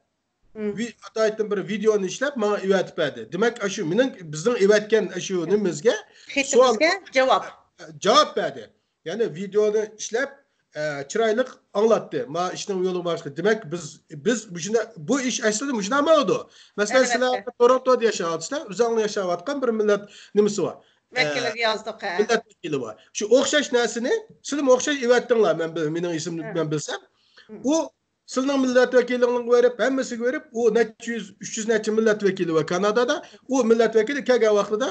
ۋى-، ئاتايتىن بىر ۋىدېئونى ئىشلەپ، ماڭا ئېۋەتىپ بەردى. دېمەك، ئاشۇ مېنىڭ، بىزنىڭ ئېۋەتكەن ئاشۇ نېمىمىزگە، خېتىمىزگە جاۋاب. جاۋاب بەردى. يەنى ۋىدېئونى ئىشلەپ، ئە، چىرايلىق ئاڭلاتتى. ما ئىشنىڭ يولىغا بارىشقا. دېمەك، بىز، بىز مۇشۇنداق، بۇ ئىش ئەسلىدە مۇشۇنداق ماڭىدۇ. مەسىلەن، سىلەر تورونتودا ياشاۋاتىسىلەر، ئۆزۈڭلار ياشاۋاتقان بىر مىللەت نېمىسى بار. ئە، ۋەكىللىرىگە يازدۇق، ھە. مىللەت ۋەكىلى بار. شۇ ئوخشاش نەرسىنى سىلىمۇ ئوخشاش ئېۋەتتىڭلار، مەن بىل-، مېنىڭ ئېسىمدە مەن بىلسەم. ئۇ سىلىنىڭ مىللەت ۋەكىلىڭلارغا بېرىپ، ھەممىسىگە بېرىپ، ئۇ نەچچە يۈز، ئۈچ يۈز نەچچە مىللەت ۋەكىلى بار كانادادا. ئۇ مىللەت ۋەكىلى كەلگەن ۋاقتىدا،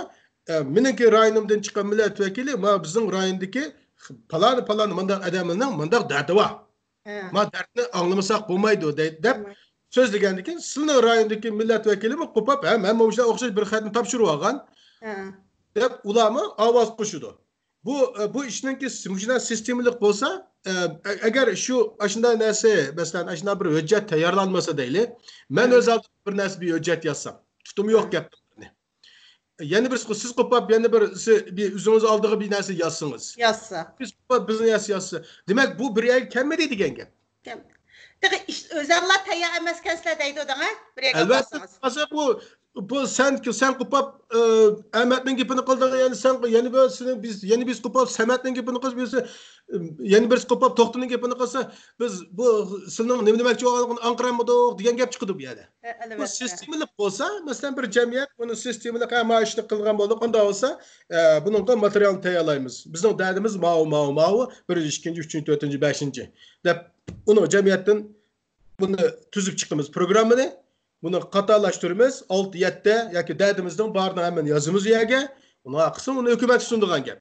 ئە، مېنىڭكى رايونۇمدىن چىققان مىللەت ۋەكىلى، ما بىزنىڭ رايوندىكى پالان، پالان مۇنداق ئادەمنىڭ مۇنداق دەردى بار. ما دەردنى ئاڭلىمىساق بولمايدۇ، دەي-، دەپ سۆزلىگەندىن كېيىن، سىلىنىڭ رايوندىكى مىللەت ۋەكىلىمۇ قوپاپ، ھە، مەنمۇ مۇشۇنداق ئوخشاش بىر خەتنى تاپشۇرۇۋالغان، دەپ ئۇلارمۇ ئاۋاز قوشىدۇ. بۇ، ئە، بۇ ئىشنىڭكى س-، مۇشۇنداق سىستېمىلىق بولسا، ئە، ئە-، ئەگەر شۇ، ئاشۇنداق نەرسە، مەسىلەن، ئاشۇنداق بىر ھۆججەت تەييارلانمىسا دەيلى، مەن ئۆز ئالدىمدا بىر نەرسە، بىر ھۆججەت يازسام، تۇتۇمى يوق گەپنىڭ بىرىنى. يەنە بىرسى، سىز قوپاپ، يەنە بىرسى، بىر ئۆزىڭىز ئالدىغا بىر نەرسە يازسىڭىز. يازسا. بىز قوپاپ، بىزنى يازسا، يازسا. دېمەك، بۇ بىر يەرگە كەلمىدى دېگەن گەپ. تېخى ئىش-، ئۆزۈڭلار تەييار ئەمەسكەنسىلەر دەيدۇ دەڭە، بىر يەرگە ئەلۋەتتە، بارسىڭىز. ھازىر بۇ، بۇ سەن، سەن قوپاپ، ئە، ئەمەتنىڭ گېپىنى قىلدىڭ، يەنە سەن، يەنە بىر سېنىڭ، بىز، يەنە بىز قوپاپ سەمەتنىڭ گېپىنى قىلىپ، بىرسى، يەنە بىرسى قوپاپ توختىنىڭ گېپىنى قىلسا، بىز بۇ سىلىنىڭ نېمە دېمەكچى بولغانلىقىنى ئاڭقىرامدۇق دېگەن گەپ چىقىدۇ بۇ يەردە. بۇ سىستېمىلىق بولسا، مەسىلەن، بىر جەمئىيەت بۇنى سىستېمىلىق، ھە، ما ئىشنى قىلغان بولدۇق، ئۇنداق بولسا، ئە، بۇنىڭغا ماتېرىيالنى تەييارلايمىز. بىزنىڭ دەردىمىز ماۋۇ، ماۋۇ، ماۋۇ، بىرىنچى، ئىككىنچى، ئۈچىنچى، تۆتىنچى، بەشىنچى دەپ، ئۇنى جەمئىيەتتىن بۇنى تۈزۈپ چىقىمىز پروگراممىنى، بۇنى قاتارلاشتۇرىمىز، ئالتە، يەتتە ياكى دەردىمىزنىڭ بارىنى ھەممىنى يازىمىز يەرگە، ئۇنىڭ ئارقىسىدىن ئۇنى ھۆكۈمەتكە سۇنىدىغان گەپ.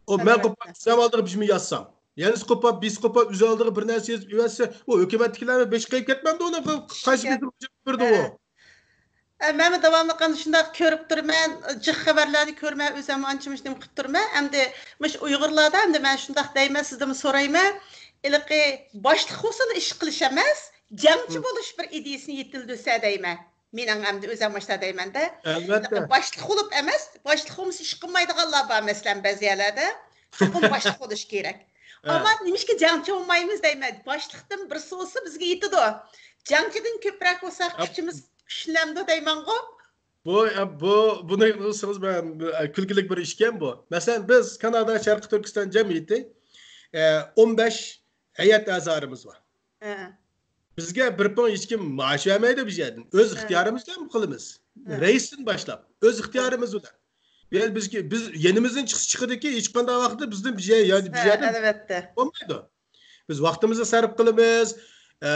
ئۇ مەن قوپۇپ ئالدىغا بىر يازسام، يەنىسى قوپاپ، بىرسى قوپاپ، ئۆز ئالدىغا بىر نەرسە يېزىپ يۈرسە، ئۇ ھۆكۈمەتتىكىلەرمۇ بېشى قېيىپ كەتمەمدۇ ئۇنى؟ قايسى بىرسى بېرىدۇ ئۇ؟ ئە، مەنمۇ داۋاملىق ئەنە شۇنداق كۆرۈپ تۇرىمەن، جىق خەۋەرلەرنى كۆرمەي، ئۆزۈممۇ ئانچە مۇنچە نېمە قىلىپ تۇرىمەن. ئەمدى مۇشۇ ئۇيغۇرلاردا ئەمدى مەن شۇنداق دەيمەن، سىزدىنمۇ سورايمەن. ھېلىقى باشلىق بولسىلا ئىش قىلىش ئەمەس، جەڭچى بولۇش بىر ئىدىيىسىنى يېتىلدۈرسە دەيمەن. مېنىڭ ئەمدى ئۆزۈم مۇشۇنداق دەيمەندە. ئەلۋەتتە. باشلىق بولۇپ ئەمەس، باشلىق بولمىسا ئىش قىلمايدىغانلار بار، مەسىلەن، بەزى يەرلەردە. چوقۇم باشلىق بولۇش كېرەك. ئەمما نېمىشقا جەڭچى بولمايمىز دەيمەن. باشلىقتىن بىرسى بولسا بىزگە يېتىدۇ. جەڭچىدىن كۆپرەك بولسا، ئەپ- كۈچىمىز كۈچلىنەمدۇ دەيمەنغۇ. بۇ، بۇ، بۇنى قىلسىڭىز، بۇ، بۇ، كۈلكىلىك بىر ئىشكەن بۇ. مەسىلەن، بىز كانادا شەرقىي تۈركىستان جەمئىيىتى، ئە، ئون بەش ھەيئەت ئەزالىرىمىز بار. ھە. بىزگە بىر پۇڭ ھېچكىم مائاش بەرمەيدۇ بۇ يەردىن. ئۆز ھە. ئىختىيارىمىز بىلەن قىلىمىز. ھە. رەئىستىن باشلاپ، ئۆز ئىختىيارىمىز بىلەن. بۇ يەردە بىزگە، بىز يېنىمىزدىن چىقسا چىقىدۇكى، ھېچقانداق ۋاقىتتا بىزدىن بىر يەر، يا-، بىر ھە، يەردىن ئەلۋەتتە. بولمايدۇ. بىز ۋاقتىمىزنى سەرپ قىلىمىز، ئە،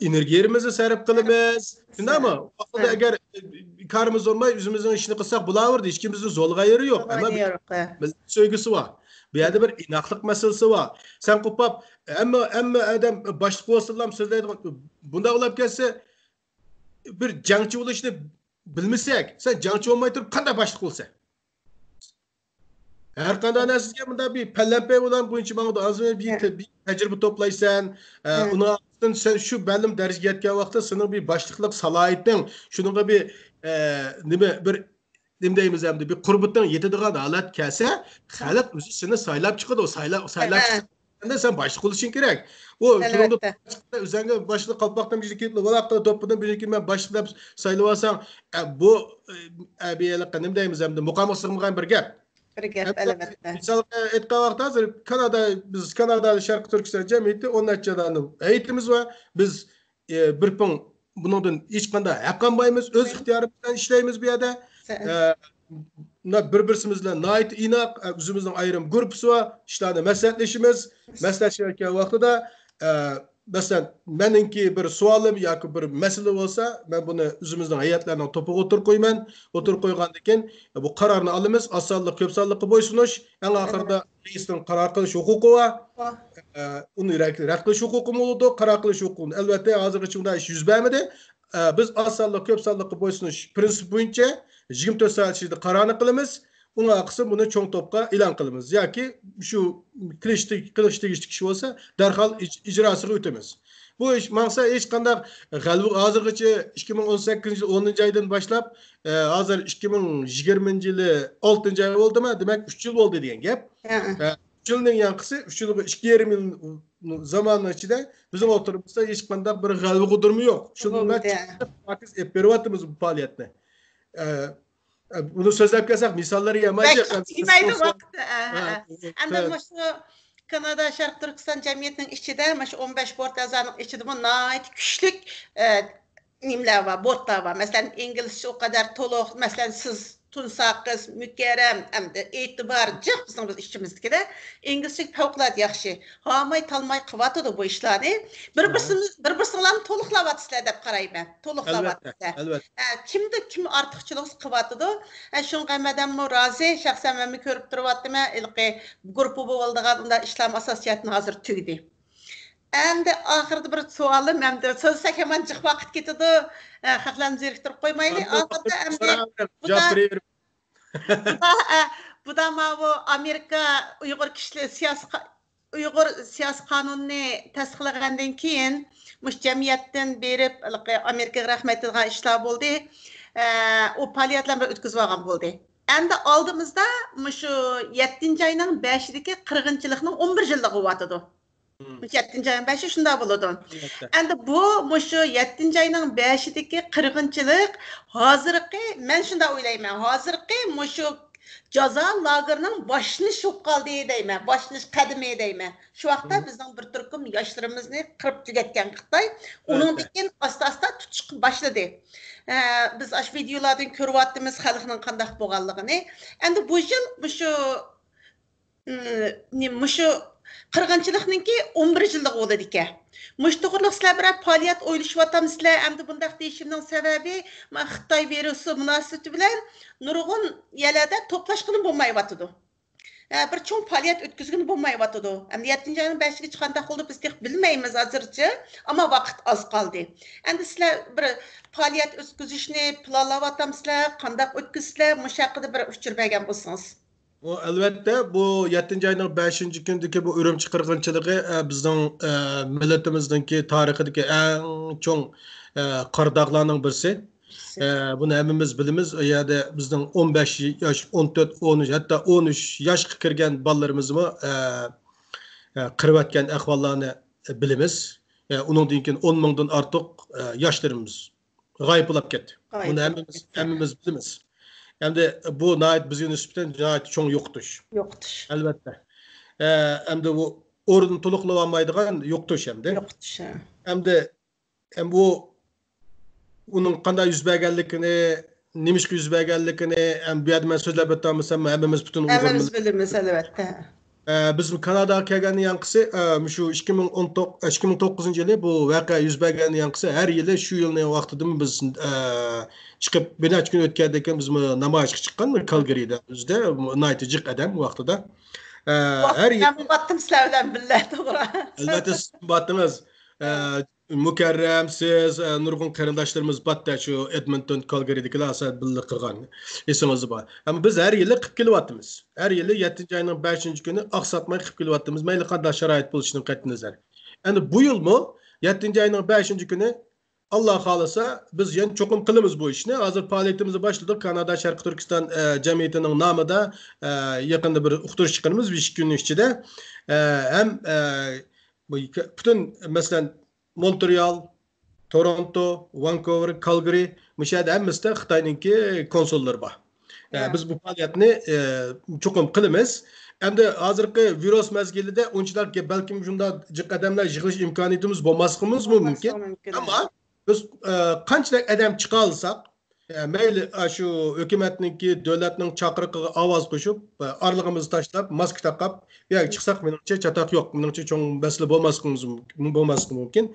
ئېنېرگىيىمىزنى سەرپ قىلىمىز. شۇنداقمۇ؟ ھە. ۋاقتىدا ھە. ئەگەر، ئە، كارىمىز بولماي، ئۆزىمىزنىڭ ئىشىنى قىلساق بولاۋېرىدۇ. ھېچكىم بىزنى زورلىغان يېرى يوق. ئەمما زورلىغان يېرى يوق، ھە. مىللەت سۆيگۈسى بار. بۇ يەردە بىر ئىناقلىق مەسىلىسى بار. سەن قوپاپ، ھەممە، ھەممە ئادەم باشلىق بولسىلا سۆزلەيدىغان، بۇنداق بولۇپ كەتسە، بىر جەڭچى بولۇشنى بىلمىسەك، سەن جەڭچى بولماي تۇرۇپ قانداق باشلىق بولىسەن؟ ھەر قانداق نەرسىگە مۇنداق بىر پەلەمپەي بىلەن بۇنچە ماڭىدۇ. ئاندىن بىر، ھە. بىر تەجرىبە توپلايسەن، ئە، ھە. ئۇنىڭ ئارقىسىدىن سەن شۇ بەللىم دەرىجىگە يەتكەن ۋاقىتتا سېنىڭ بىر باشلىقلىق سالاھىيىتىڭ، شۇنىڭغا بىر، ئە، نېمە، بىر نېمە دەيمىز ئەمدى، بىر قۇربىتىڭ يېتىدىغان ھالەت كەلسە، خەلق ئۆزى سېنى سايلاپ چىقىدۇ، سايلاپ، سايلاپ ھە. چىقسا، سەندە سەن باشلىق بولۇشۇڭ كېرەك. ئۇ ئەلۋەتتە. ئۆزەڭگە باشلىق قالپاقتىن بىر كېلىپ، ۋالاققا دوپپىدىن بىر كېلىپ، مەن باشلىق دەپ سايلىۋالساڭ، ئە، بۇ، ئە، بىر نېمە دەيمىز ئەمدى، مۇقامغا سىغمىغان بىر گەپ. بىر گەپ، ئەمدى ئەلۋەتتە. مىسالغا ئېيتقان ۋاقىتتا، ھازىر كانادا، بىز كانادا شەرقىي تۈركىستان جەمئىيىتى ئون نەچچە ئادەمنىڭ ھەيئىتىمىز بار. بىز ئى، بىر پۇڭ بۇنىڭدىن ھېچقانداق ھەق ئالمايمىز. ئۆز ئىختىيارىمىز بىلەن ئىشلەيمىز بۇ يەردە. سە- ئە، مۇنداق بىر-بىرسىمىز بىلەن ناھايىتى ئىناق، ئە، ئۆزىمىزنىڭ ئايرىم گۇرۇپپىسى بار. ئىشلارنى مەسلىھەتلىشىمىز. مەسلىھەتلىشىۋاتقان ۋاقتىدا، ئە، مەسىلەن، مېنىڭكى بىر سوئالىم ياكى بىر مەسىلە بولسا، مەن بۇنى ئۆزىمىزنىڭ ھەيئەتلەرنىڭ توپىغا ئوتتۇرىغا قويىمەن. ئوتتۇرىغا قويغاندىن كېيىن، بۇ قارارنى ئالىمىز. ئاز سانلىق، كۆپ سانلىققا بويسۇنۇش. ئەڭ ئاخىرىدا رەئىسنىڭ قارار قىلىش ھوقۇقى بار. ئە، ئۇنى رەت، رەت قىلىش ھوقۇقىمۇ بولىدۇ، قارار قىلىش ھوقۇقىمۇ. ئەلۋەتتە، ھازىرغىچە بۇنداق ئىش يۈز بەرمىدى. ئە، بىز ئاز سانلىق، كۆپ سانلىققا بويسۇنۇش پىرىنسىپى بويىچە يىگىرمە تۆت سائەت ئىچىدە قارارنى قىلىمىز. ئۇنىڭ ئارقىسىدا بۇنى چوڭ توپقا ئېلان قىلىمىز. ياكى شۇ قىلىشتى-، قىلىش تېگىشلىك ئىش بولسا، دەرھال ئىج-، ئىجراسىغا ئۆتىمىز. بۇ ئىش ماڭسا، ھېچقانداق غەلىبە، ھازىرغىچە ئىككى مىڭ ئون سەككىزىنچى يىل ئونىنچى ئايدىن باشلاپ، ئە، ھازىر ئىككى مىڭ يىگىرمىنچى يىلى ئالتىنچى ئاي بولدىما؟ دېمەك، ئۈچ يىل بولدى دېگەن گەپ. ھە. ئە، ئۈچ يىلنىڭ يانقىسى، ئۈچ يىلغا ئىككى يېرىم يىل زاماننىڭ ئىچىدە بىزنىڭ ئوتتۇرىمىزدا ھېچقانداق بىر غەلىبە قۇدۇرىمۇ يوق. شۇنىڭ بىلەن پاكىز ئېلىپ بېرىۋاتىمىز بۇ پائالىيەتنى. ئە، ئە، بۇنى سۆزلەپ كەلسەك، مىساللار يامايدۇ. بەك تۈگىمەيدۇ ۋاقىت. ئە، ئە، ئە. ئەمدى مۇشۇ كانادا شەرقىي تۈركىستان جەمئىيىتىنىڭ ئىچىدە مۇشۇ ئون بەش بورت ئەزانىڭ ئىچىدىمۇ ناھايىتى كۈچلۈك، ئە، نېمىلەر بار، بورتلار بار. مەسىلەن، ئىنگلىزچە ئۇ قەدەر تولۇق، مەسىلەن، سىز تۇنساقىز، مۇكەررەم، ئەمدى ئېتىبار جىق بىزنىڭ بىز ئىچىمىزدىكىدە. ئىنگلىزچە پەۋقۇلئاددە ياخشى. ھاماي تالماي قىلىۋاتىدۇ بۇ ئىشلارنى. بىر بىرسىڭىز، بىر بىرسىڭلارنى تولۇقلاۋاتىسىلەر دەپ قارايمەن. تولۇقلاۋاتىسىلەر. ئەلۋەتتە. ئە، كىمدە كىم ئارتۇقچىلىق قىلىۋاتىدۇ. ئە، شۇڭا مەدەممۇ رازى. شەخسەن مەنمۇ كۆرۈپ تۇرۇۋاتىمەن. ھېلىقى گۇرۇپپا بولىدىغان ئۇنداق ئىشلارمۇ ئاساسىي جەھەتتىن ھازىر تۈگىدى. ئەمدى ئاخىرىدا بىر سوئالىم، ئەمدى سۆزلىسەك ھامان جىق ۋاقىت كېتىدۇ. ئە، خەقلەرنى زېرىكتۈرۈپ قويمايلى. ئاخىردا ئەمدى بۇدا، بۇدا، ئە، بۇدا ماۋۇ ئامېرىكا ئۇيغۇر كىشىلىرى سىياسىي قا-، ئۇيغۇر سىياسىي قانۇنىنى تەستىقلىغاندىن كېيىن، مۇشۇ جەمئىيەتتىن بېرىپ، ھېلىقى ئامېرىكىغا رەھمەت دېيىدىغان ئىشلار بولدى. ئە، ئۇ پائالىيەتلەرنى بىر ئۆتكۈزۈۋالغان بولدى. ئەمدى ئالدىمىزدا مۇشۇ يەتتىنچى ئاينىڭ بەشىدىكى قىرغىنچىلىقنىڭ ئون بىر يىللىقى بولۇۋاتىدۇ. مم. يەتتىنچى ئاينىڭ بەشى شۇنداق بولىدۇ. ئەلۋەتتە. ئەمدى بۇ، مۇشۇ يەتتىنچى ئاينىڭ بەشىدىكى قىرغىنچىلىق ھازىرقى، مەن شۇنداق ئويلايمەن، ھازىرقى مۇشۇ جازا لاگېرىنىڭ باشلىنىشى بولۇپ قالدى دەيمەن، باشلىنىش قەدىمى دەيمەن. شۇ ۋاقىتتا مم. بىزنىڭ بىر تۈركۈم ياشلىرىمىزنى قىرىپ تۈگەتكەن خىتاي، ئۇنىڭدىن ئەلۋەتتە. كېيىن ئاستا-ئاستا تۇتۇشقا باشلىدى. ئە، بىز ئاشۇ ۋىدىيولاردىن كۆرۈۋاتىمىز خەلقنىڭ قانداق بولغانلىقىنى. ئەمدى بۇ يىل مۇشۇ ئىم، نېمە، مۇشۇ قىرغىنچىلىقنىڭكى ئون بىر يىللىقى بولىدىكەن. مۇشۇ توغرىلىق سىلەر بىرەر پائالىيەت ئويلىشىۋاتامسىلەر؟ ئەمدى بۇنداق دېيىشىمنىڭ سەۋەبى، مانا خىتاي ۋىرۇسى مۇناسىۋىتى بىلەن نۇرغۇن يەرلەردە توپلاشقىلى بولمايۋاتىدۇ. ئە، بىر چوڭ پائالىيەت ئۆتكۈزگىلى بولمايۋاتىدۇ. ئەمدى يەتتىنچى ئاينىڭ بەشىگىچە قانداق بولىدۇ، بىز تېخى بىلمەيمىز ھازىرچە. ئەمما ۋاقىت ئاز قالدى. ئەمدى سىلەر بىر پائالىيەت ئۆتكۈزۈشنى پىلانلاۋاتامسىلەر؟ قانداق ئۆتكۈزىسىلەر؟ مۇشۇ ھەققىدە بىر ئۇچۇر بەرگەن بولسىڭىز. بۇ، ئەلۋەتتە، بۇ يەتتىنچى ئاينىڭ بەشىنچى كۈنىدىكى بۇ ئۈرۈمچى قىرغىنچىلىقى، ئە، بىزنىڭ، ئە، مىللىتىمىزنىڭكى تارىخىدىكى ئەڭ چوڭ، ئە، قارا داغلارنىڭ بىرسى. ئە، بۇنى ھەممىمىز بىلىمىز. ئۇ يەردە بىزنىڭ ئون بەش ياش، ئون تۆت، ئون ئۈچ، ھەتتا ئون ئۈچ ياشقا كىرگەن بالىلىرىمىزمۇ، ئە، ئە، قىرىۋەتكەن ئەھۋاللارنى بىلىمىز. ئە، ئۇنىڭدىن كېيىن ئون مىڭدىن ئارتۇق، ئە، ياشلىرىمىز غايىب بولاپ كەتتى. غايىب بۇنى بولاپ ھەممىمىز، كەتتى. ھەممىمىز بىلىمىز. ئەمدى بۇ ناھايىتى بىزگە نىسبەتەن ناھايىتى چوڭ يوقىتىش. يوقىتىش. ئەلۋەتتە. ئە، ئەمدى بۇ ئورنىنى تولۇقلىۋالمايدىغان يوقىتىش ئەمدى. يوقىتىش، ھە. ئەمدى، ئەم، بۇ ئۇنىڭ قانداق يۈز بەرگەنلىكىنى، نېمىشقا يۈز بەرگەنلىكىنى، ئەم، بۇ يەردە مەن سۆزلەپ ئۆتەلمىسەم، ھەممىمىز پۈتۈن ئۇيغۇر ھەممىمىز مىللىتى بىلىمىز، ئەلۋەتتە. ئە، بىز كاناداغا كەلگەندىن يانقىسى، ئە، مۇشۇ ئىككى مىڭ ئون توققۇز، ئىككى مىڭ توققۇزىنچى يىلى بۇ ۋەقە يۈز بەرگەندىن يانقىسى ھەر يىلى شۇ يىلنىڭ ۋاقتىدىمۇ بىز، ئە، چىقىپ بىر نەچچە كۈن ئۆتكەندىن كېيىن بىزمۇ نامايىشقا چىققان كالگىرىدا. بىزدە ناھايىتى جىق ئادەم ۋاقتىدا. ئە، ھەر يىل مەنمۇ باتتىم سىلەر بىلەن بىللە، توغرا. ئەلۋەتتە، سىز باتتىڭىز. ئە، مۇكەررەم، سىز، ئە، نۇرغۇن قېرىنداشلىرىمىز باتتى، شۇ ئېدمونتون، كالگىرىدىكىلەر ئاساسەن بىللە قىلغان. ئېسىڭىزدە بار. ئەمما بىز ھەر يىلى قىلىپ كېلىۋاتىمىز. ھەر يىلى يەتتىنچى ئاينىڭ بەشىنچى كۈنى ئاقساتماي قىلىپ كېلىۋاتىمىز. مەيلى قانداق شارائىت بولۇشىدىن قەتئىينەزەر. ئەمدى بۇ يىلمۇ يەتتىنچى ئاينىڭ بەشىنچى كۈنى، ئاللا خالىسا، بىز يەنە چوقۇم قىلىمىز بۇ ئىشنى. ھازىر پائالىيىتىمىزنى باشلىدۇق. كانادا شەرقىي تۈركىستان، ئە، جەمئىيىتىنىڭ نامىدا، ئە، يېقىندا بىر ئۇقتۇرۇش چىقىرىمىز، بىر ئىككى كۈننىڭ ئىچىدە. ئە، ھەم، ئە، بۇ پۈتۈن، مەسىلەن، مونترېئال، تورونتو، ۋانكوۋېر، كالگىرى، مۇشۇ يەردە ھەممىسىدە خىتاينىڭكى كونسۇللىرى بار. ئە، يا. بىز بۇ پائالىيەتنى، ئە، چوقۇم قىلىمىز. ئەمدى ھازىرقى ۋىرۇس مەزگىلىدە ئۇنچىلىك بەلكىم شۇنداق جىق ئادەملەر يىغىلىش ئىمكانىيىتىمىز بولماسلىقىمىز مۇمكىن. بولماسلىقى مۇمكىن. ئەمما بىز، ئە، قانچىلىك ئادەم چىقالىساق، ئە، مەيلى، ئاشۇ ھۆكۈمەتنىڭكى، دۆلەتنىڭ چاقىرىقىغا ئاۋاز قوشۇپ، ئە، ئارىلىقىمىزنى تاشلاپ، ماسكا تاقاپ، بۇ يەرگە چىقساق، مېنىڭچە چاتاق يوق. مېنىڭچە چوڭ مەسىلە بولماسلىقىمىز، بولماسلىقى مۇمكىن.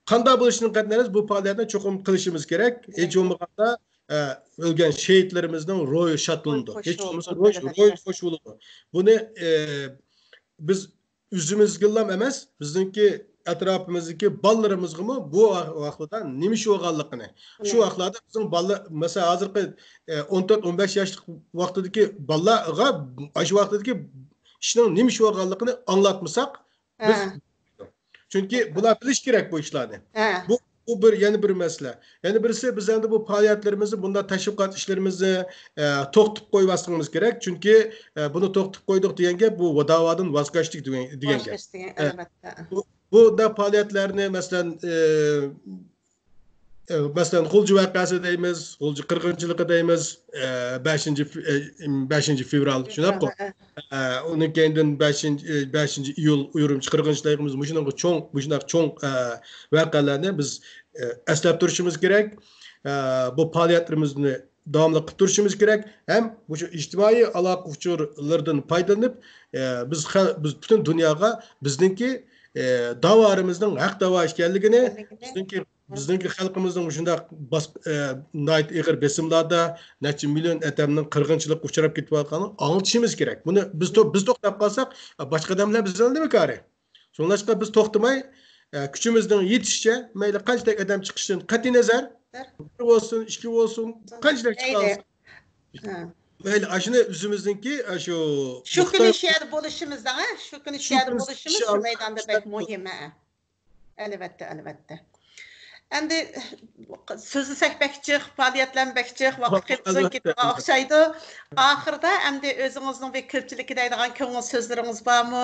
قانداق بولۇشىدىن قەتئىينەزەر، بۇ پائالىيەتنى چوقۇم قىلىشىمىز كېرەك. ھېچ بولمىغاندا، ئە، ئۆلگەن شېھىتلىرىمىزنىڭ روھى شادلىنىدۇ. ھېچ بولمىسا روھى، روھى خوش بولىدۇ. بۇنى، ئە، بىز ئۆزىمىزگىلا ئەمەس، بىزنىڭكى ئەتراپىمىزدىكى بالىلىرىمىزغىمۇ بۇ ۋاق-، ۋاقىتتا نېمە ئىش بولغانلىقىنى، شۇ ۋاقىتلاردا بىزنىڭ بالىلار، مەسىلەن، ھازىرقى، ئە، ئون تۆت، ئون بەش ياشلىق ۋاقتىدىكى بالىلارغا ئاشۇ ۋاقتىدىكى ئىشنىڭ نېمە ئىش بولغانلىقىنى ئاڭلاتمىساق، بىز، چۈنكى بۇلار بىلىش كېرەك بۇ ئىشلارنى. بۇ، بۇ بىر، يەنە بىر مەسىلە. يەنە بىرسى، بىز ئەمدى بۇ پائالىيەتلىرىمىزنى، بۇنداق تەشۋىقات ئىشلىرىمىزنى، ئە، توختىتىپ قويماسلىقىمىز كېرەك. چۈنكى، ئە، بۇنى توختىتىپ قويدۇق دېگەن گەپ، بۇ داۋادىن ۋاز كەچتۇق دېگەن، دېگەن گەپ. ئە، ئەلۋەتتە. بۇ، بۇنداق پائالىيەتلەرنى، مەسىلەن، ئە، ئە، مەسىلەن، غۇلجا ۋەقەسى دەيمىز، غۇلجا قىرغىنچىلىقى دەيمىز، ئە، بەشىنچى ف-، ئە، بەشىنچى فېۋرال، شۇنداققۇ؟ ئە، ئۇنىڭ كەينىدىن بەشىنچى، ئە، بەشىنچى ئىيۇل ئۇيرۇمچى قىرغىنچىلىقى دەيمىز، مۇشۇنىڭغا چوڭ، مۇشۇنداق چوڭ، ئە، ۋەقەلەرنى بىز، ئە، ئەسلەپ تۇرۇشىمىز كېرەك. ئە، بۇ پائالىيەتلىرىمىزنى داۋاملىق قىلىپ تۇرۇشىمىز كېرەك. ھەم مۇشۇ ئىجتىمائىي ئالاقە ئۇچۇرلىرىدىن پايدىلىنىپ، ئە، بىز خەل-، بىز پۈتۈن دۇنياغا بىزنىڭكى، ئە، داۋالىرىمىزنىڭ ھەق داۋا ئىكەنلىكىنى، بىزنىڭكى بىزنىڭكى خەلقىمىزنىڭ مۇشۇنداق باس-، ئە، ناھايىتى ئېغىر بېسىملاردا نەچچە مىليون ئادەمنىڭ قىرغىنچىلىققا ئۇچراپ كېتىۋاتقانلىقىنى ئاڭلىتىشىمىز كېرەك. بۇنى بىز تو-، بىز توختاپ قالساق، باشقا ئادەملەر بىزنىڭ نېمە كارى؟ شۇڭلاشقا بىز توختىماي، ئە، كۈچىمىزنىڭ يېتىشىچە، مەيلى قانچىلىك ئادەم چىقىشىدىن قەتئىينەزەر، بىر بولسۇن، ئىككى بولسۇن، قانچىلىك چىقارسا، مەيلى، ئاشۇنى ئۆزىمىزنىڭكى، ئاشۇ شۇ كۈنى شۇ يەردە بولۇشىمىز، ھە؟ شۇ كۈنى شۇ يەردە بولۇشىمىز شۇ مەيداندا بەك مۇھىم، ھە. ئەلۋەتتە، ئەلۋەتتە. ئەمدى سۆزلىسەك بەك جىق، پائالىيەتلەرمۇ بەك جىق، ۋاقىت قېپىزغا كېتىدىغان ئوخشايدۇ. ئاخىرىدا ئەمدى ئۆزىڭىزنىڭ بىر كۆپچىلىككە دەيدىغان كۆڭۈل سۆزلىرىڭىز بارمۇ؟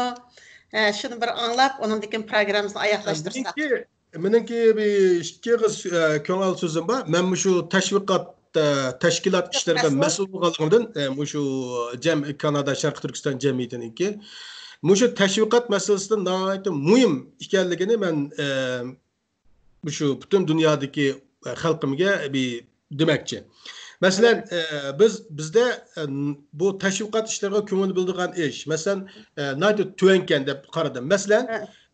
ھە، شۇنى بىر ئاڭلاپ، ئۇنىڭدىن كېيىن پروگراممىمىزنى ئاياغلاشتۇرساق. مېنىڭكى، مېنىڭكى بىر ئىككى ئېغىز، ئە، كۆڭۈل سۆزۈم بار. مەن مۇشۇ تەشۋىقات، ئە، تەشكىلات ئىشلىرىغا مەسئۇل بولغانلىقىمدىن، ئە، مۇشۇ جەم-، كانادا شەرقىي تۈركىستان جەمئىيىتىنىڭكى مۇشۇ تەشۋىقات مەسىلىسىدە ناھايىتى مۇھىم ئىكەنلىكىنى مەن، ئە، مۇشۇ پۈتۈن دۇنيادىكى، ئە، خەلقىمگە بىر دېمەكچى. مەسىلەن، ئە، بىز، بىزدە، ئە، بۇ تەشۋىقات ئىشلىرىغا كۆڭۈل بۆلىدىغان ئىش، مەسىلەن، ئە، ناھايىتى تۆۋەنكەن دەپ قارىدىم. مەسىلەن،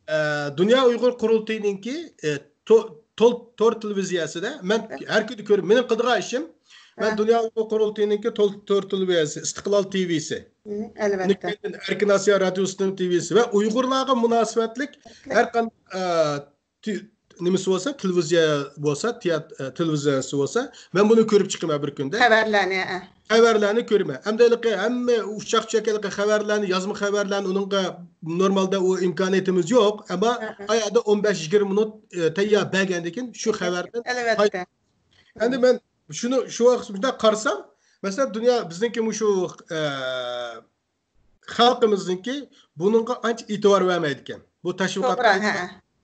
ئە، دۇنيا ئۇيغۇر قۇرۇلتىيىنىڭكى، ئە، تو-، تول-، تور تېلېۋىزىيەسىدە مەن ھەر كۈنى كۆرۈپ، مېنىڭ قىلىدىغان ئىشىم، مەن دۇنيا ئۇيغۇر قۇرۇلتىيىنىڭكى تول-، تور تېلېۋىزىيەسى، ئىستىقلال تىۋىسى، ئەلۋەتتە، ئەركىن ئاسىيا رادىيوسىنىڭ تىۋىسى ۋە ئۇيغۇرلارغا مۇناسىۋەتلىك ھەر قانداق، ئە، تې-، نېمىسى بولسا، تېلېۋىزىيە بولسا، تىيات-، ئە، تېلېۋىزىيەسى بولسا، مەن بۇنى كۆرۈپ چىقىمەن بىر كۈندە. خەۋەرلەرنى، ئە. خەۋەرلەرنى كۆرىمەن. ئەمدى ھېلىقى ھەممە ئۇششاق-چۈششەك ھېلىقى خەۋەرلەرنى، يازما خەۋەرلەرنى، ئۇنىڭغا نورمالدا ئۇ ئىمكانىيىتىمىز يوق. ئەمما ئە، ئە. ئايەردە ئون بەش يىگىرمە مىنۇت، ئە، تەييار بەرگەندىن كېيىن شۇ خەۋەردىن ئەلۋەتتە. ئەمدى مەن شۇنى، شۇ ۋاقىت شۇنداق قارىسام، مەسىلەن، دۇنيا بىزنىڭكى مۇشۇ، ئە، خەلقىمىزنىڭكى بۇنىڭغا ئانچە ئېتىبار بەرمەيدىكەن. بۇ تەشۋىقات توغرا، ھە.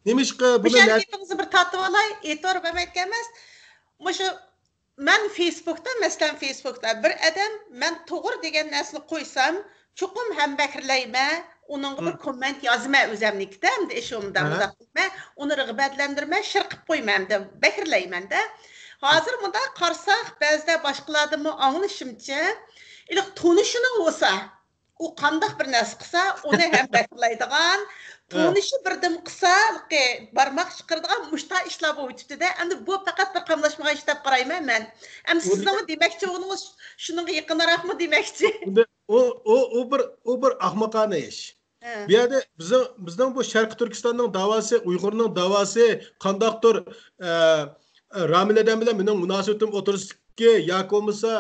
نېمىشقا بۇنى مۇشۇ نە- گېپىڭىزنى بىر تارتىۋالاي، ئېتىبار بەرمەيدىكەن ئەمەس. مۇشۇ مەن فېيسبۇكتا، مەسىلەن، فېيسبۇكتا بىر ئادەم مەن توغرا دېگەن نەرسىنى قويسام، چوقۇم ھەم بەھرىلەيمەن، ئۇنىڭغا بىر كوممېنت يازىمەن ئۆزەمنىڭكىدە، ئەمدى ئىشۇ مۇنداق، مۇنداق دەيمەن، ئۇنى رىغبەتلەندۈرىمەن، شىر قىلىپ قويىمەن، ئەمدى بەھرىلەيمەن-دە. ھازىر مۇنداق قارىساق، بەزىدە باشقىلاردىنمۇ ئاڭلىشىمچە، ئىلىق تونۇشىنىڭ بولسا، ئۇ قانداق بىر نەرسە قىلسا، ئۇنى ھەم بەھرىلەيدىغان، تونۇشى بىردىم قىلسا، بارماق چىقىرىدىغان مۇشتا ئىشلار بولۇپ چىقتى-دە. ئەمدى بۇ پەقەت بىر قاملاشمىغان ئىش دەپ قارايمەن مەن. ئەمدى سىزنىڭمۇ دېمەكچى بولغىنىڭىز شۇنىڭغا يېقىنراقمۇ دېمەكچى؟ ئۇ، ئۇ، ئۇ بىر، ئۇ بىر ئەخمىقانە ئىش. بۇ يەردە بىزنىڭ، بىزنىڭ بۇ شەرقىي تۈركىستاننىڭ داۋاسى، ئۇيغۇرنىڭ داۋاسى، قانداقتۇر، ئە، رامىل ئادەم بىلەن مېنىڭ مۇناسىۋىتىم ئوتتۇرىسىدىكى ياكى بولمىسا،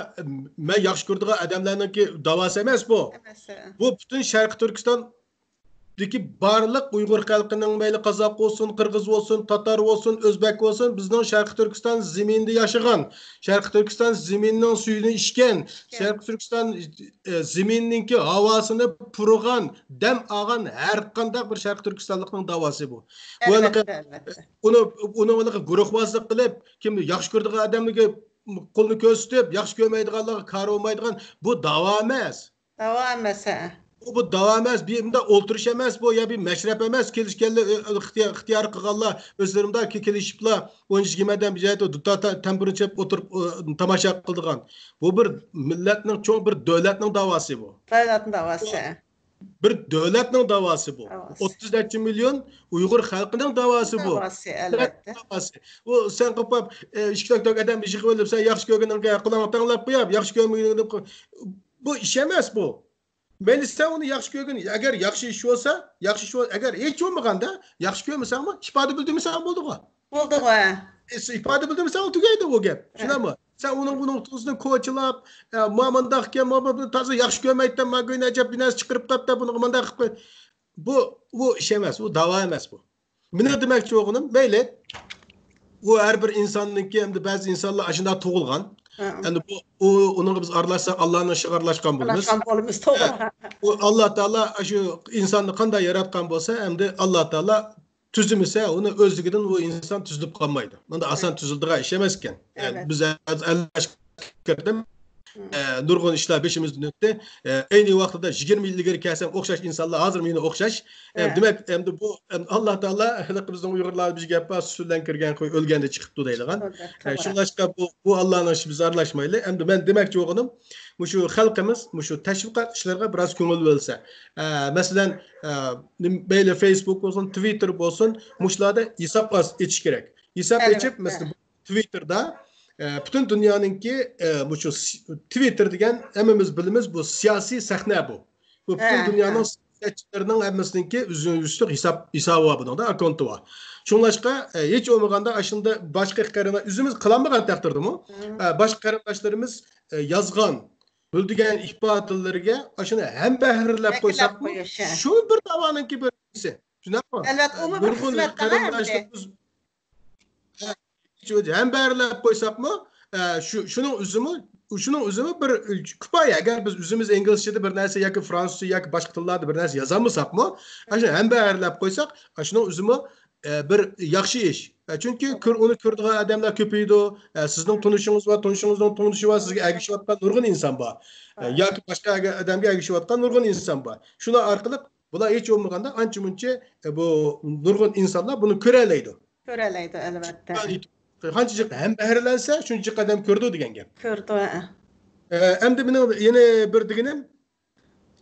مەن ياخشى كۆرىدىغان ئادەملەرنىڭكى داۋاسى ئەمەس بۇ. ئەمەس، ھە. بۇ پۈتۈن شەرقىي تۈركىستاندىكى بارلىق ئۇيغۇر خەلقىنىڭ، مەيلى قازاق بولسۇن، قىرغىز بولسۇن، تاتار بولسۇن، ئۆزبەك بولسۇن، بىزنىڭ شەرقىي تۈركىستان زېمىنىدا ياشىغان، شەرقىي تۈركىستان زېمىنىنىڭ سۈيىنى ئىچكەن، شەرقىي تۈركىستان، ئە، زېمىنىنىڭكى ھاۋاسىنى پۇرىغان، دەم ئالغان ھەر قانداق بىر شەرقىي تۈركىستانلىقنىڭ داۋاسى بۇ. بۇ ئەلۋەتتە، ئەلۋەتتە. ئۇنى، ئۇنىڭ ھېلىقى گۇرۇھۋازلىق قىلىپ، كىم ياخشى كۆرىدىغان ئادەملىرىگە قولنى كۆرسىتىپ، ياخشى كۆرمەيدىغانلارغا كارى بولمايدىغان، بۇ داۋا ئەمەس. داۋا ئەمەس، ھە. بۇ بۇ داۋا ئەمەس، بۇ مۇنداق ئولتۇرۇش ئەمەس، بۇ يا بىر مەشرەپ ئەمەس، كېلىشكەنلەر ئۆ-، ئۆ-، ئىختىيار، ئىختىيار قىلغانلار ئۆزلىرى مۇنداق كېلىشىپلا ئون ئىككى ئادەم بىر جايدا دۇتا تا-، تەمبۇرنى چېلىپ ئولتۇرۇپ، ئۆ-، تاماشا قىلىدىغان. بۇ بىر مىللەتنىڭ، چوڭ بىر دۆلەتنىڭ داۋاسى بۇ. دۆلەتنىڭ داۋاسى. بۇ بىر دۆلەتنىڭ داۋاسى بۇ. داۋاسى. ئوتتۇز نەچچە مىليون ئۇيغۇر خەلقىنىڭ داۋاسى بۇ. داۋاسى، ئەلۋەتتە. داۋاسى. ئۇ سەن قوپاپ، ئە، ئىككى تۆت ئادەم يىغىۋېلىپ، سەن ياخشى كۆرگىنىڭگە قۇلاقنى تەڭلەپ قويۇپ، ياخشى كۆرمىگىنىڭگە قو-، بۇ ئىش ئەمەس بۇ. مەيلى سەن ئۇنى ياخشى كۆرگىن، ئەگەر ياخشى ئىش بولسا، ياخشى ئىش بول-، ئەگەر ھېچ بولمىغاندا ياخشى كۆرمىسەڭمۇ، ئىپادە بىلدۈرمىسەڭ بولدىغۇ. بولدىغۇ. ئە، سەن ئىپادە بىلدۈرمىسەڭ تۈگەيدۇ بۇ گەپ. شۇنداقمۇ؟ سەن ئۇنىڭ، ئۇنىڭ تۇزىنى كوچىلاپ، ئە، ما مانداقكەن، ما بۇ تازا ياخشى كۆرمەيتتى، ما گۆينە ئەجەب بىر نەرسە چىقىرىپ قاپتۇ، بۇنىڭغا مانداق قىلىپ قوي. بۇ، بۇ ئىش ئەمەس، بۇ داۋا ئەمەس بۇ. مېنىڭ دېمەكچى بولغىنىم، مەيلى، ئۇ ھەر بىر ئىنساننىڭكى، ئەمدى بەزى ئىنسانلار ئاشۇنداق تۇغۇلغان. ھە. ئەمدى بۇ، ئۇ، ئۇنىڭغا بىز ئارىلاشساق، ئاللانىڭ ئىشىغا ئارىلاشقان بولىمىز. ئارىلاشقان بولىمىز، توغرا. ھە. ئۇ ئاللا تائالا شۇ ئىنساننى قانداق ياراتقان بولسا، ئەمدى ئاللا تائالا تۈزىمىسە، ئۇنى ئۆزلۈكىدىن ئۇ ئىنسان تۈزۈلۈپ قالمايدۇ. مۇنداق ئاسان تۈزۈلىدىغان ئىش ئەمەسكەن. يەنى ئەلۋەتتە. بىز ھازىر ئەللىك كىردىم. ئە، نۇرغۇن ئىشلار بېشىمىزدىن ئۆتتى. ئە، ئەينى ۋاقتىدا يىگىرمە يىل ئىلگىرى كەلسەم ئوخشاش ئىنسانلار ھازىر مېنى ئوخشاش. ئە، دېمەك، ئەمدى بۇ، ئەم، ئاللا تائالا ھېلىقى بىزنىڭ ئۇيغۇرلاردا بىر گەپ بار، سۈت بىلەن كىرگەن قوي ئۆلگەندە چىقىپتۇ دەيدىغان. ئە، شۇڭلاشقا بۇ، بۇ ئاللانىڭ ئىشى، بىز ئارىلاشمايلى. ئەمدى مەن دېمەكچى بولغىنىم، مۇشۇ خەلقىمىز مۇشۇ تەشۋىقات ئىشلىرىغا بىراز كۆڭۈل بۆلسە. ئە، مەسىلەن، ئە، نېمە، مەيلى فېيسبۇك بولسۇن، تىۋىتتېر بولسۇن، مۇشۇلاردا ھېساب ئاچ-، ئېچىش كېرەك. ھېساب ئېچىپ، مەسىلەن، تىۋىتتېردا، ئە، پۈتۈن دۇنيانىڭكى، ئە، مۇشۇ س-، تىۋىتتېر دېگەن ھەممىمىز بىلىمىز، بۇ سىياسىي سەھنە بۇ. بۇ پۈتۈن دۇنيانىڭ سىياسەتچىلىرىنىڭ ھەممىسىنىڭكى ئۈزۈن-ئۈزۈك ھېساب، ھېسابى بار بۇنىڭدا، ئاككاونتى بار. شۇڭلاشقا، ئە، ھېچ بولمىغاندا ئاشۇنداق باشقا قېرىنداش، ئۆزىمىز قىلالمىغان تەقدىردىمۇ، ئە، باشقا قېرىنداشلىرىمىز، ئە، يازغان، بىلدۈرگەن ئىپادىلىرىگە ئاشۇنى ھەمبەھىرلەپ قويساقمۇ، شۇ بىر داۋانىڭكى بىر نېمىسى. شۇنداقمۇ؟ ئەلۋەتتە، ئۇمۇ بىر خىزمەت ئەمدى. ھەمبەھىرلەپ قويساقمۇ، ئە، شۇ، شۇنىڭ ئۆزىمۇ، شۇنىڭ ئۆزىمۇ بىر كۇپايە. ئەگەر بىز ئۆزىمىز ئىنگلىزچىدە بىر نەرسە ياكى فرانسۇزچە ياكى باشقا تىللاردا بىر نەرسە يازالمىساقمۇ، ئاشۇنى ھەمبەھىرلەپ قويساق، ئاشۇنىڭ ئۆزىمۇ، ئە، بىر ياخشى ئىش. ئە، چۈنكى كۆر-، ئۇنى كۆرىدىغان ئادەملەر كۆپىيىدۇ. ئە، سىزنىڭ تونۇشىڭىز بار، تونۇشىڭىزنىڭ تونۇشى بار، سىزگە ئەگىشىۋاتقان نۇرغۇن ئىنسان بار. ئە، ياكى باشقا ئەگە-، ئادەمگە ئەگىشىۋاتقان نۇرغۇن ئىنسان بار. شۇلار ئارقىلىق بۇلار ھېچ بولمىغاندا ئانچە مۇنچە، ئە، بۇ نۇرغۇن ئىنسانلار بۇنى كۆرەلەيدۇ. كۆرەلەيدۇ، ئەلۋەتتە. قانچە جىق ھەمبەھىرلەنسە، شۇنچە جىق ئادەم كۆرىدۇ دېگەن گەپ. كۆرىدۇ، ھە. ئە، ئەمدى مېنىڭ يەنە بىر دېگىنىم،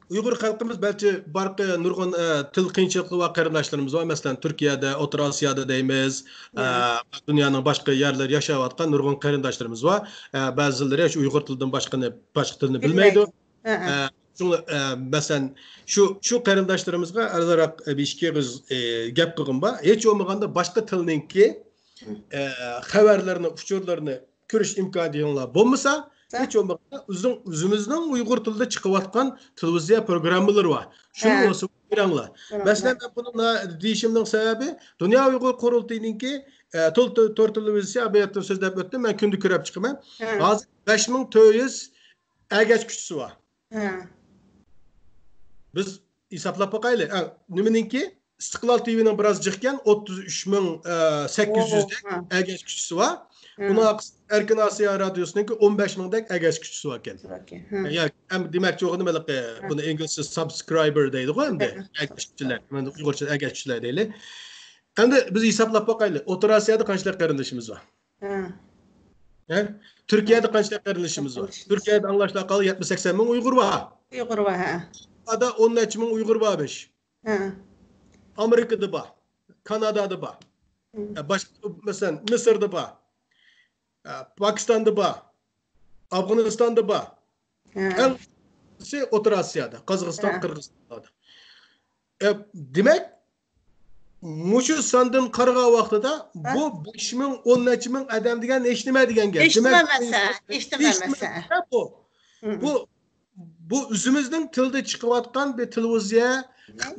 ئۇيغۇر خەلقىمىز بەلكى بارقى نۇرغۇن، ئە، تىل قىيىنچىلىقى بار قېرىنداشلىرىمىز بار. مەسىلەن، تۈركىيەدە، ئوتتۇرا ئاسىيادا دەيمىز، ئە، دۇنيانىڭ باشقا يەرلىرى ياشاۋاتقان نۇرغۇن قېرىنداشلىرىمىز بار. ئە، بەزىلىرى شۇ ئۇيغۇر تىلىدىن باشقىنى، باشقا تىلنى بىلمەيدۇ. ئە، شۇڭا، ئە، مەسىلەن، شۇ، شۇ قېرىنداشلىرىمىزغا ئازراق، ئە، بىر ئىككى ئېغىز، ئە، گەپ قىلغۇم بار. ھېچ بولمىغاندا باشقا تىلنىڭكى، ئە، خەۋەرلىرىنى، ئۇچۇرلىرىنى كۆرۈش ئىمكانىيىتىڭلار بولمىسا، ھېچ بولمىغاندا ئۆزىڭ، ئۆزىمىزنىڭ ئۇيغۇر تىلىدا چىقىۋاتقان تېلېۋىزىيە پروگراممىلىرى بار. شۇنى بولسا كۆرۈڭلار. مەسىلەن، مەن بۇنى دېيىشىمنىڭ سەۋەبى، دۇنيا ئۇيغۇر قۇرۇلتىيىنىڭكى، ئە، تور، تور تېلېۋىزىيىسى، ئاباياتتىن سۆزلەپ ئۆتتۈم، مەن كۈندە كۆرۈپ چىقىمەن. ھازىر بەش مىڭ تۆت يۈز ئەگەشكۈچىسى بار. ھە. بىز ھېسابلاپ باقايلى. ئە، نېمىنىڭكى؟ ئىستىقلال تىۋىنىڭ بىراز جىقكەن، ئوتتۇز ئۈچ مىڭ سەككىز يۈزدەك ئەگەشكۈچىسى بار. ھە. ئۇنىڭ ئەركىن ئاسىيا رادىيوسىنىڭكى ئون بەش مىڭدەك ئەگەشكۈچىسى باركەن. باركەن. ھە. يا، ئەم، دېمەكچى بولغىنىم ھېلىقى، بۇنى ئىنگلىزچە سابسكرايبېر دەيدىغۇ ئەمدى. ھە. ئەگەشكۈچىلەر. مانا ئۇيغۇرچە ئەگەشكۈچىلەر دەيلى. ئەمدى بىز ھېسابلاپ باقايلى. ئوتتۇرا ئاسىيادا قانچىلىك قېرىندىشىمىز بار؟ ھە. ھە؟ تۈركىيەدە قانچىلىك قېرىندىشىمىز بار؟ تۈركىيەدە ئاڭلاشلار قالدى، يەتمىش سەكسەن مىڭ ئۇيغۇر بار. ئۇيغۇر بار، ھە. ئۇندا ئون نەچچە مىڭ ئۇيغۇر بارمىش. ھە. ئامېرىكىدا بار، كانادادا بار. ھە، باشقا، مەسىلەن، مىسىردا بار. ھە، پاكىستاندا بار. ئافغانىستاندا بار. ھە. ئەڭ ئاساسىي ئوتتۇرا ئاسىيادا، قازاقىستان، ھە. قىرغىزىستاندا. ئە، دېمەك، مۇشۇ ساندىن قارىغان ۋاقتىدا، ھە. بۇ بەش مىڭ، ئون نەچچە مىڭ ئادەم دېگەن ھېچنېمە دېگەن گەپ. ھېچنېمە دېمەك، ئەمەس، ھە، ھېچنېمە ئەمەس، ھە. بۇ، ھە. بۇ، بۇ ئۆزىمىزنىڭ تىلىدا چىقىۋاتقان بىر تېلېۋىزىيە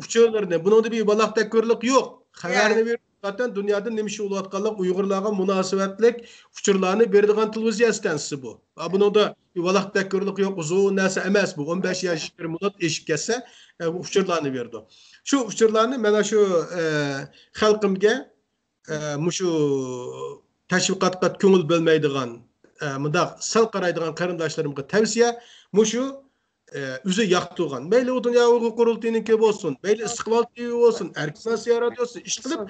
ئۇچۇرلىرىنى، بۇنىڭدا بىر ۋالاق تەككۈرلۈك يوق. خەۋەرنى ھە. بېرىپ، زاتەن دۇنيادا نېمە ئىش بولۇۋاتقانلىق، ئۇيغۇرلارغا مۇناسىۋەتلىك ئۇچۇرلارنى بېرىدىغان تېلېۋىزىيە ئىستانسىسى بۇ. ھە. بۇنىڭدا ۋالاق تەككۈرلۈك يوق، ئۇزۇن نەرسە ئەمەس بۇ. ئون بەش ياش، يىگىرمە مىنۇت ئېشىپ كەتسە، ئە، ئۇچۇرلارنى بېرىدۇ. شۇ ئۇچۇرلارنى مانا شۇ، ئە، خەلقىمگە، ئە، مۇشۇ تەشۋىقاتقا كۆڭۈل بۆلمەيدىغان، ئە، مۇنداق سەل قارايدىغان قېرىنداشلىرىمغا تەۋسىيە، مۇشۇ، ئە، ئۆزى ياقتۇرغان، مەيلى ئۇ دۇنيا ئۇيغۇر قۇرۇلتىيىنىڭكى بولسۇن، مەيلى ئىستىقلال تىۋى بولسۇن، ئەركىن ئاسىيا رادىيوسى، ئىشقىلىپ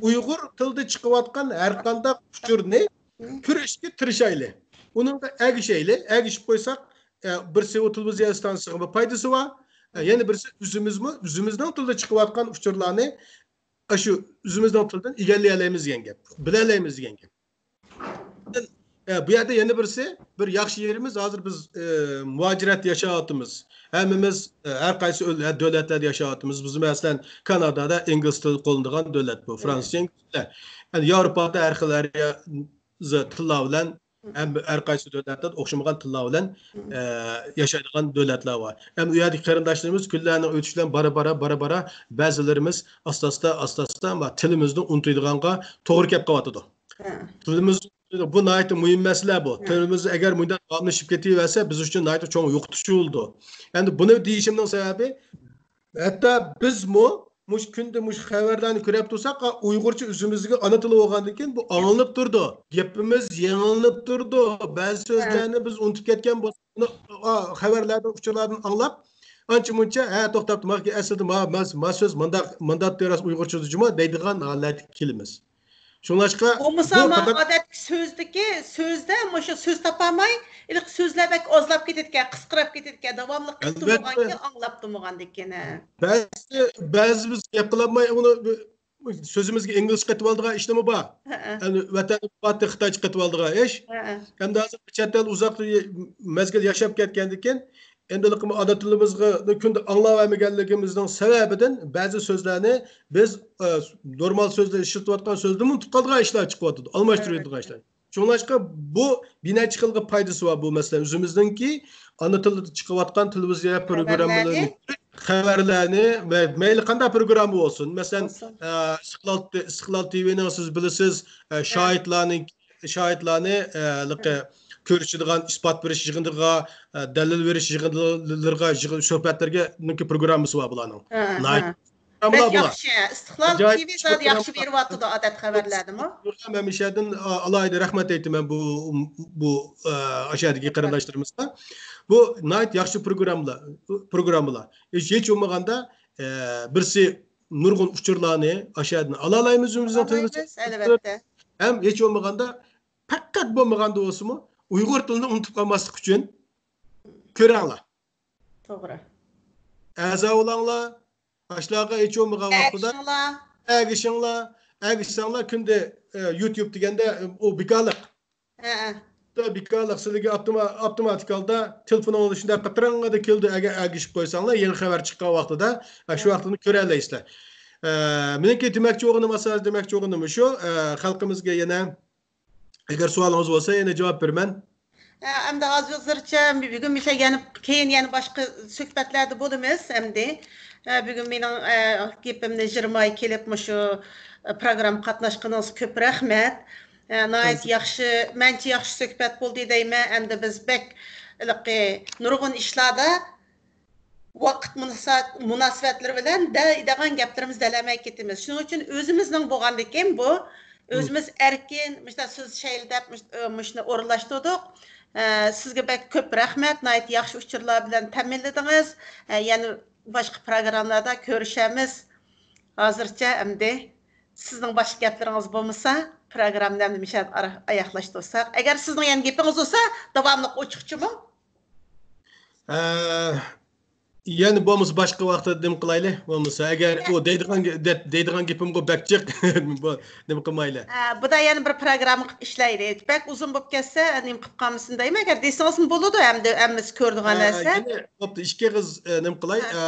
ئۇيغۇر تىلىدا چىقىۋاتقان ھەر قانداق ئۇچۇرنى كۆرۈشكە تىرىشايلى. ئۇنىڭغا ئەگىشەيلى. ئەگىشىپ قويساق، ئە، بىرسى ئۇ تېلېۋىزىيە ئىستانسىسىغا پايدىسى بار. ئە، يەنە بىرسى ئۆزىمىزمۇ، ئۆزىمىزنىڭ تىلىدا چىقىۋاتقان ئۇچۇرلارنى ئاشۇ ئۆزىمىزنىڭ تىلىدىن ئىگىلىيەلەيمىز دېگەن گەپ، بىلەلەيمىز دېگەن گەپ. ئە، بۇ يەردە يەنە بىرسى، بىر ياخشى يېرىمىز، ھازىر بىز، ئە، مۇھاجىرەتتە ياشاۋاتىمىز. ھەممىمىز، ئە، ھەر قايسى ئۆل-، دۆلەتلەردە ياشاۋاتىمىز. بىز، مەسىلەن، كانادادا ئىنگلىز تىلى قوللىنىدىغان دۆلەت بۇ، فرانسىزچە، ئىنگلىز تىلى. يەنى ياۋروپادا ھەر خىل، ھەر يا-، زا-، تىللار بىلەن، ھەم ھەر قايسى دۆلەتلەردە ئوخشىمىغان تىللار بىلەن، ئە، ياشايدىغان دۆلەتلەر بار. ھەم ئۇ يەردىكى قېرىنداشلىرىمىز كۈنلەرنىڭ ئۆتۈشى بىلەن بارا-بارا، بارا-بارا بەزىلىرىمىز ئاستا-ئاستا، ئاستا-ئاستا ما تىلىمىزنى ئۇنتۇيدىغانغا توغرا كېلىپ قېلىۋاتىدۇ. ھە. تىلىمىز، بۇ ناھايىتى مۇھىم مەسىلە بۇ. ھە. تىلىمىز ئەگەر مۇنداق داۋاملىشىپ كېتىۋەرسە، بىز ئۈچۈن ناھايىتى چوڭ يوقىتىش بولىدۇ. ئەمدى بۇنى دېيىشىمنىڭ سەۋەبى، ھەتتا بىزمۇ مۇشۇ كۈندە مۇشۇ خەۋەرلەرنى كۆرۈپ تۇرساق، ئا، ئۇيغۇرچە ئۆزىمىزگە ئانا تىل بولغاندىن كېيىن بۇ ئاڭلىنىپ تۇرىدۇ. گېپىمىز يېڭىلىنىپ تۇرىدۇ. بەزى سۆزلەرنى بىز ئۇنتۇپ كەتكەن بولساق، بۇنى، ئا، خەۋەرلەردىن، ئۇچۇرلاردىن ئاڭلاپ، ئانچە مۇنچە، ھە، توختاپتۇ، ما، ئەسلىدە ما، ما، ما سۆز مۇنداق، مۇنداق دېرەس ئۇيغۇرچىدا جۇما دەيدىغان ھالەتكە كېلىمىز. شۇڭلاشقا بولمىسا، بۇ ما پەقەت ئادەتتىكى سۆزدىكى، سۆزدە مۇشۇ سۆز تاپالماي، ئېلىق سۆزلەر بەك ئازلاپ كېتىدىكەن، قىسقىراپ كېتىدىكەن، داۋاملىق ئەلۋەتتە. ئاڭلاپ تۇرمىغاندىكىن، ھە. بەزى، بەزى بىز گەپ قىلالماي، ئۇنى سۆزىمىزگە ئىنگلىزچە قېتىۋالىدىغان ئىشلىمۇ بار. ھەئە. ئەمدى ۋەتەندە بارتى خىتايچە قېتىۋالىدىغان ئىش. ھەئە. ئەمدى ھازىر چەت ئەل ئۇزاق مەزگىل ياشاپ كەتكەندىن كېيىن، ئەمدى ئانا تىلىمىزنى كۈندە ئاڭلاۋەرمىگەنلىكىمىزنىڭ سەۋەبىدىن بەزى سۆزلەرنى بىز، ئە، نورمال سۆزدە ئىشلىتىۋاتقان سۆزدىنمۇ ئۇنتۇپ قالىدىغان ئىشلار چىقىۋاتىدۇ. ئالماشتۇرۇۋېتىدىغان ئىشلار. شۇڭلاشقا بۇ بىر نەچچە خىلغا پايدىسى بار بۇ مەسىلە. ئۆزىمىزنىڭكى ئانا تىلىدا چىقىۋاتقان تېلېۋىزىيە پروگراممىلىرىنى، خەۋەرلەرنى ۋە مەيلى قانداق پروگرامما بولسۇن. مەسىلەن، ئىستىقلال، ئىستىقلال تىۋىنىڭ سىز بىلىسىز، شاھىتلارنىڭ، شاھىتلارنى، ھېلىقى كۆرۈشىدىغان، ئىسپات بېرىش يىغىنىغا، دەلىل بېرىش يىغىنلىرىغا، يىغىن سۆھبەتلەرگە پروگراممىسى بار بۇلارنىڭ. بەك ياخشى. ئىستىقلال تىۋى زادى ياخشى بېرىۋاتىدۇ ئادەت خەۋەرلەردىمۇ. مەن مۇشۇ يەردىن ئالاھىدە رەھمەت ئېيتىمەن بۇ، بۇ، ئاشۇ يەردىكى قېرىنداشلىرىمىزغا. بۇ ناھايىتى ياخشى پروگراممىلار، پروگراممىلار. ھېچ، ھېچ بولمىغاندا، بىرسى نۇرغۇن ئۇچۇرلارنى ئاشۇ يەردىن ئالالايمىز ئۆزىمىزنىڭ تىلىمىزدا. ئەلۋەتتە. ھەم ھېچ بولمىغاندا پەقەت بولمىغاندا بولسىمۇ ئۇيغۇر تىلىنى ئۇنتۇپ قالماسلىق ئۈچۈن كۆرەڭلار. توغرا. ئەزا بولاڭلار. ئاشۇلارغا ھېچ بولمىغان ۋاقتىدا ئەگىشىڭلار. ئەگىشىڭلار. ئەگىشسەڭلار كۈندە، ئە، يۇتيۇب دېگەندە، ئە، ئۇ بىكارلىق. ھەئە. بىكارلىق سىلىگە ئاپتوما-، ئاپتوماتىك ھالدا تېلېفونۇڭدا شۇنداق قېتىرىڭغىدە كېلىدۇ. ئەگەر ئەگىشىپ قويساڭلار، يېڭى خەۋەر چىققان ۋاقتىدا، ئە، شۇ ھە. ۋاقتىنى كۆرەلەيسىلەر. ئە، مېنىڭكى دېمەكچى بولغىنىم ئاشۇ، دېمەكچى بولغىنىم شۇ، ئە، خەلقىمىزگە يەنە ئەگەر سوئالىڭىز بولسا، يەنە جاۋاب بېرىمەن. ئە، ئەمدى ھازىرچە بۈگۈن مۇشۇ يەنە، كېيىن يەنە باشقا سۆھبەتلەردە بولىمىز ئەمدى. ئە، بۈگۈن مېنىڭ، ئە، گېپىمنى يىرماي كېلىپ مۇشۇ، ئە، پروگراممىغا قاتناشقىنىڭىزغا كۆپ رەھمەت. ئە، ناھايىتى ياخشى، مەنچە ياخشى سۆھبەت بولدى دەيمەن. ئەمدى بىز بەك ھېلىقى نۇرغۇن ئىشلاردا ۋاقىت مۇناسا-، مۇناسىۋەتلىرى بىلەن دەيدىغان گەپلىرىمىز دەلەلمەي كېتىمىز. شۇنىڭ ئۈچۈن ئۆزىمىزنىڭ بولغاندىكىن بۇ، ئۆزىمىز ئەركىن، مۇشۇنداق سۆزلىشەيلى دەپ مۇش-، ئە، مۇشۇنى ئورۇنلاشتۇردۇق. ئە، سىزگە بەك كۆپ رەھمەت، ناھايىتى ياخشى ئۇچۇرلار بىلەن تەمىنلىدىڭىز. ئە، يەنە باشقا پروگراممىلاردا كۆرۈشەرمىز. ھازىرچە ئەمدى سىزنىڭ باشقا گەپلىرىڭىز بولمىسا، پروگراممىنى ئەمدى مۇشۇ يەردە ئارا-، ئاياغلاشتۇرساق. ئەگەر سىزنىڭ يەنە گېپىڭىز بولسا، داۋاملىق ئوچۇقچىمۇ؟ ئە، يەنە بولمىسا باشقا ۋاقىتتا نېمە قىلايلى؟ بولمىسا، ئەگەر ئۇ دەيدىغان گە-، دە-، دەيدىغان گېپىمغۇ بەك جىق، بۇ نېمە قىلمايلى؟ ئە، بۇدا يەنە بىر پروگرامما قىلىپ ئىشلەيلى. بەك ئۇزۇن بولۇپ كەتسە، نېمە قىلىپ قالمىسۇن دەيمەن. ئەگەر دېسىڭىزمۇ بولىدۇ، ھەمدە ھەممىسى كۆرىدىغان ئە، نەرسە. يەنە بوپتۇ، ئىككى ئېغىز، ئە، نېمە قىلاي؟ ئە،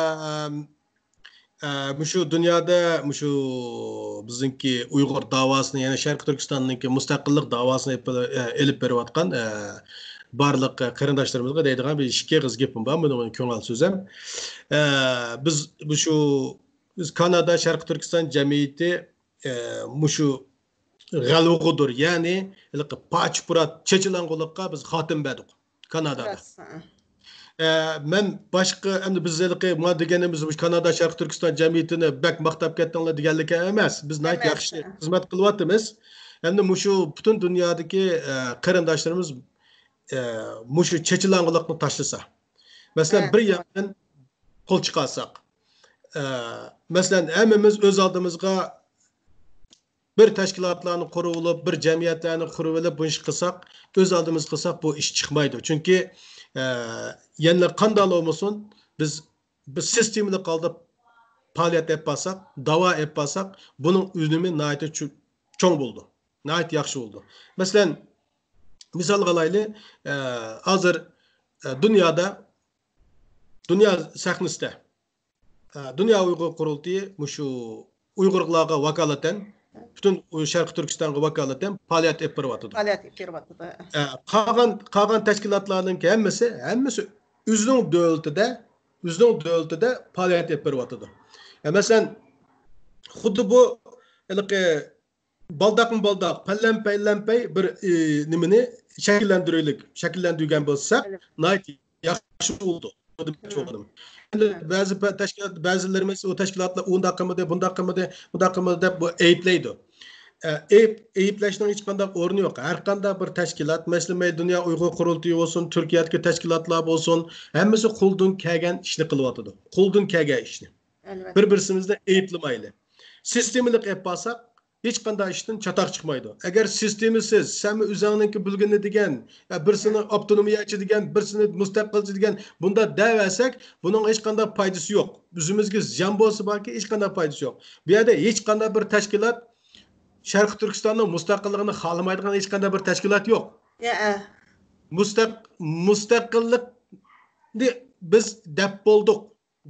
ئە، مۇشۇ دۇنيادا، مۇشۇ بىزنىڭكى ئۇيغۇر داۋاسىنى، يەنى شەرقىي تۈركىستاننىڭكى مۇستەقىللىق داۋاسىنى ئېلىپ، ئە، ئېلىپ بېرىۋاتقان، ئە، بارلىق قېرىنداشلىرىمىزغا دەيدىغان بىر ئىككى ئېغىز گېپىم بار، مۇنىڭ كۆڭۈل سۆزەم. ئە، بىز مۇشۇ، بىز كانادا شەرقىي تۈركىستان جەمئىيىتى، ئە، مۇشۇ غەلۋىغۇدۇر، يەنى ھېلىقى پاچ-پۇرات، چېچىلاڭغۇلۇققا بىز خاتىمە بەردۇق كانادادا. ئە، مەن باشقا، ئەمدى بىز ھېلىقى مانا دېگىنىمىز، مۇشۇ كانادا شەرقىي تۈركىستان جەمئىيىتىنى بەك ماختاپ كەتتىڭلار دېگەنلىكى ئەمەس. بىز ناھايىتى ياخشى خىزمەت قىلىۋاتىمىز. ئەمدى مۇشۇ پۈتۈن دۇنيادىكى، ئە، قېرىنداشلىرىمىز، ئە، مۇشۇ چېچىلاڭغۇلۇقنى تاشلىسا، مەسىلەن، بىر ياقتىن قول چىقارساق، ئە، مەسىلەن، ھەممىمىز ئۆز ئالدىمىزغا بىر تەشكىلاتلارنى قۇرۇۋېلىپ، بىر جەمئىيەتلەرنى قۇرۇۋېلىپ، بۇ ئىشنى قىلساق، ئۆز ئالدىمىزغا قىلساق، بۇ ئىش چىقمايدۇ. چۈنكى، ئە، يەنە قانداقلا بولمىسۇن، بىز بىر سىستېمىلىق ھالدا پائالىيەت ئېلىپ بارساق، داۋا ئېلىپ بارساق، بۇنىڭ ئۈنۈمى ناھايىتى چو-، چوڭ بولىدۇ. ناھايىتى ياخشى بولىدۇ. مەسىلەن، مىسالغا ئالايلى، ئە، ھازىر، ئە، دۇنيادا، دۇنيا سەھنىسىدە، ئە، دۇنيا ئۇيغۇر قۇرۇلتىيى مۇشۇ ئۇيغۇرلارغا ۋاكالىتەن، پۈتۈن شەرقىي تۈركىستانغا ۋاكالىتەن پائالىيەت ئېلىپ بېرىۋاتىدۇ. پائالىيەت ئېلىپ بېرىۋاتىدۇ. ئە، قالغان، قالغان تەشكىلاتلارنىڭكى ھەممىسى، ھەممىسى ئۆزىنىڭ دۆلىتىدە، ئۆزىنىڭ دۆلىتىدە پائالىيەت ئېلىپ بېرىۋاتىدۇ. ئە، مەسىلەن، خۇددى بۇ ھېلىقى بالداقمۇ بالداق، پەللەمپەي، پەللەمپەي بىر، ئى، نېمىنى شەكىللەندۈرەيلىك، شەكىللەندۈرگەن بولساق، ناھايىتى ياخشى بولىدۇ. ئەمدى بەزى پە-، تەشكىلات، بەزىلىرىمىز ئۇ تەشكىلاتلار ئۇنداق قىلمىدى، بۇنداق قىلمىدى، بۇنداق قىلمىدى دەپ بۇ ئەيىبلەيدۇ. ئە، ئەيىب، ئەيىبلەشنىڭ ھېچقانداق ئورنى يوق. ھەر قانداق بىر تەشكىلات، مەسىلەن، مەيلى دۇنيا ئۇيغۇر قۇرۇلتىيى بولسۇن، تۈركىيەدىكى تەشكىلاتلار بولسۇن، ھەممىسى قولدىن كەلگەن ئىشنى قىلىۋاتىدۇ. قولدىن كەلگەن ئىشنى. بىر-بىرسىمىزنى ئەيىبلىمەيلى. سىستېمىلىق ئېلىپ بارساق، ھېچقانداق ئىشتىن چاتاق چىقمايدۇ. ئەگەر سىستېمىسىز، سەنمۇ ئۆزۈڭنىڭكى بىلگىنىنى دېگەن، يا بىرسىنى ئاپتونومىيەچى دېگەن، بىرسىنى مۇستەقىلچى دېگەن، بۇنداق دەۋەرسەك، بۇنىڭ ھېچقانداق پايدىسى يوق. ئۆزىمىزگە زىيان بولسا باركى، ھېچقانداق پايدىسى يوق. بۇ يەردە ھېچقانداق بىر تەشكىلات شەرقىي تۈركىستاننىڭ مۇستەقىللىقىنى خالىمايدىغان ھېچقانداق بىر تەشكىلات يوق. يا، ئە. مۇستەق-، مۇستەقىللىقنى بىز دەپ بولدۇق.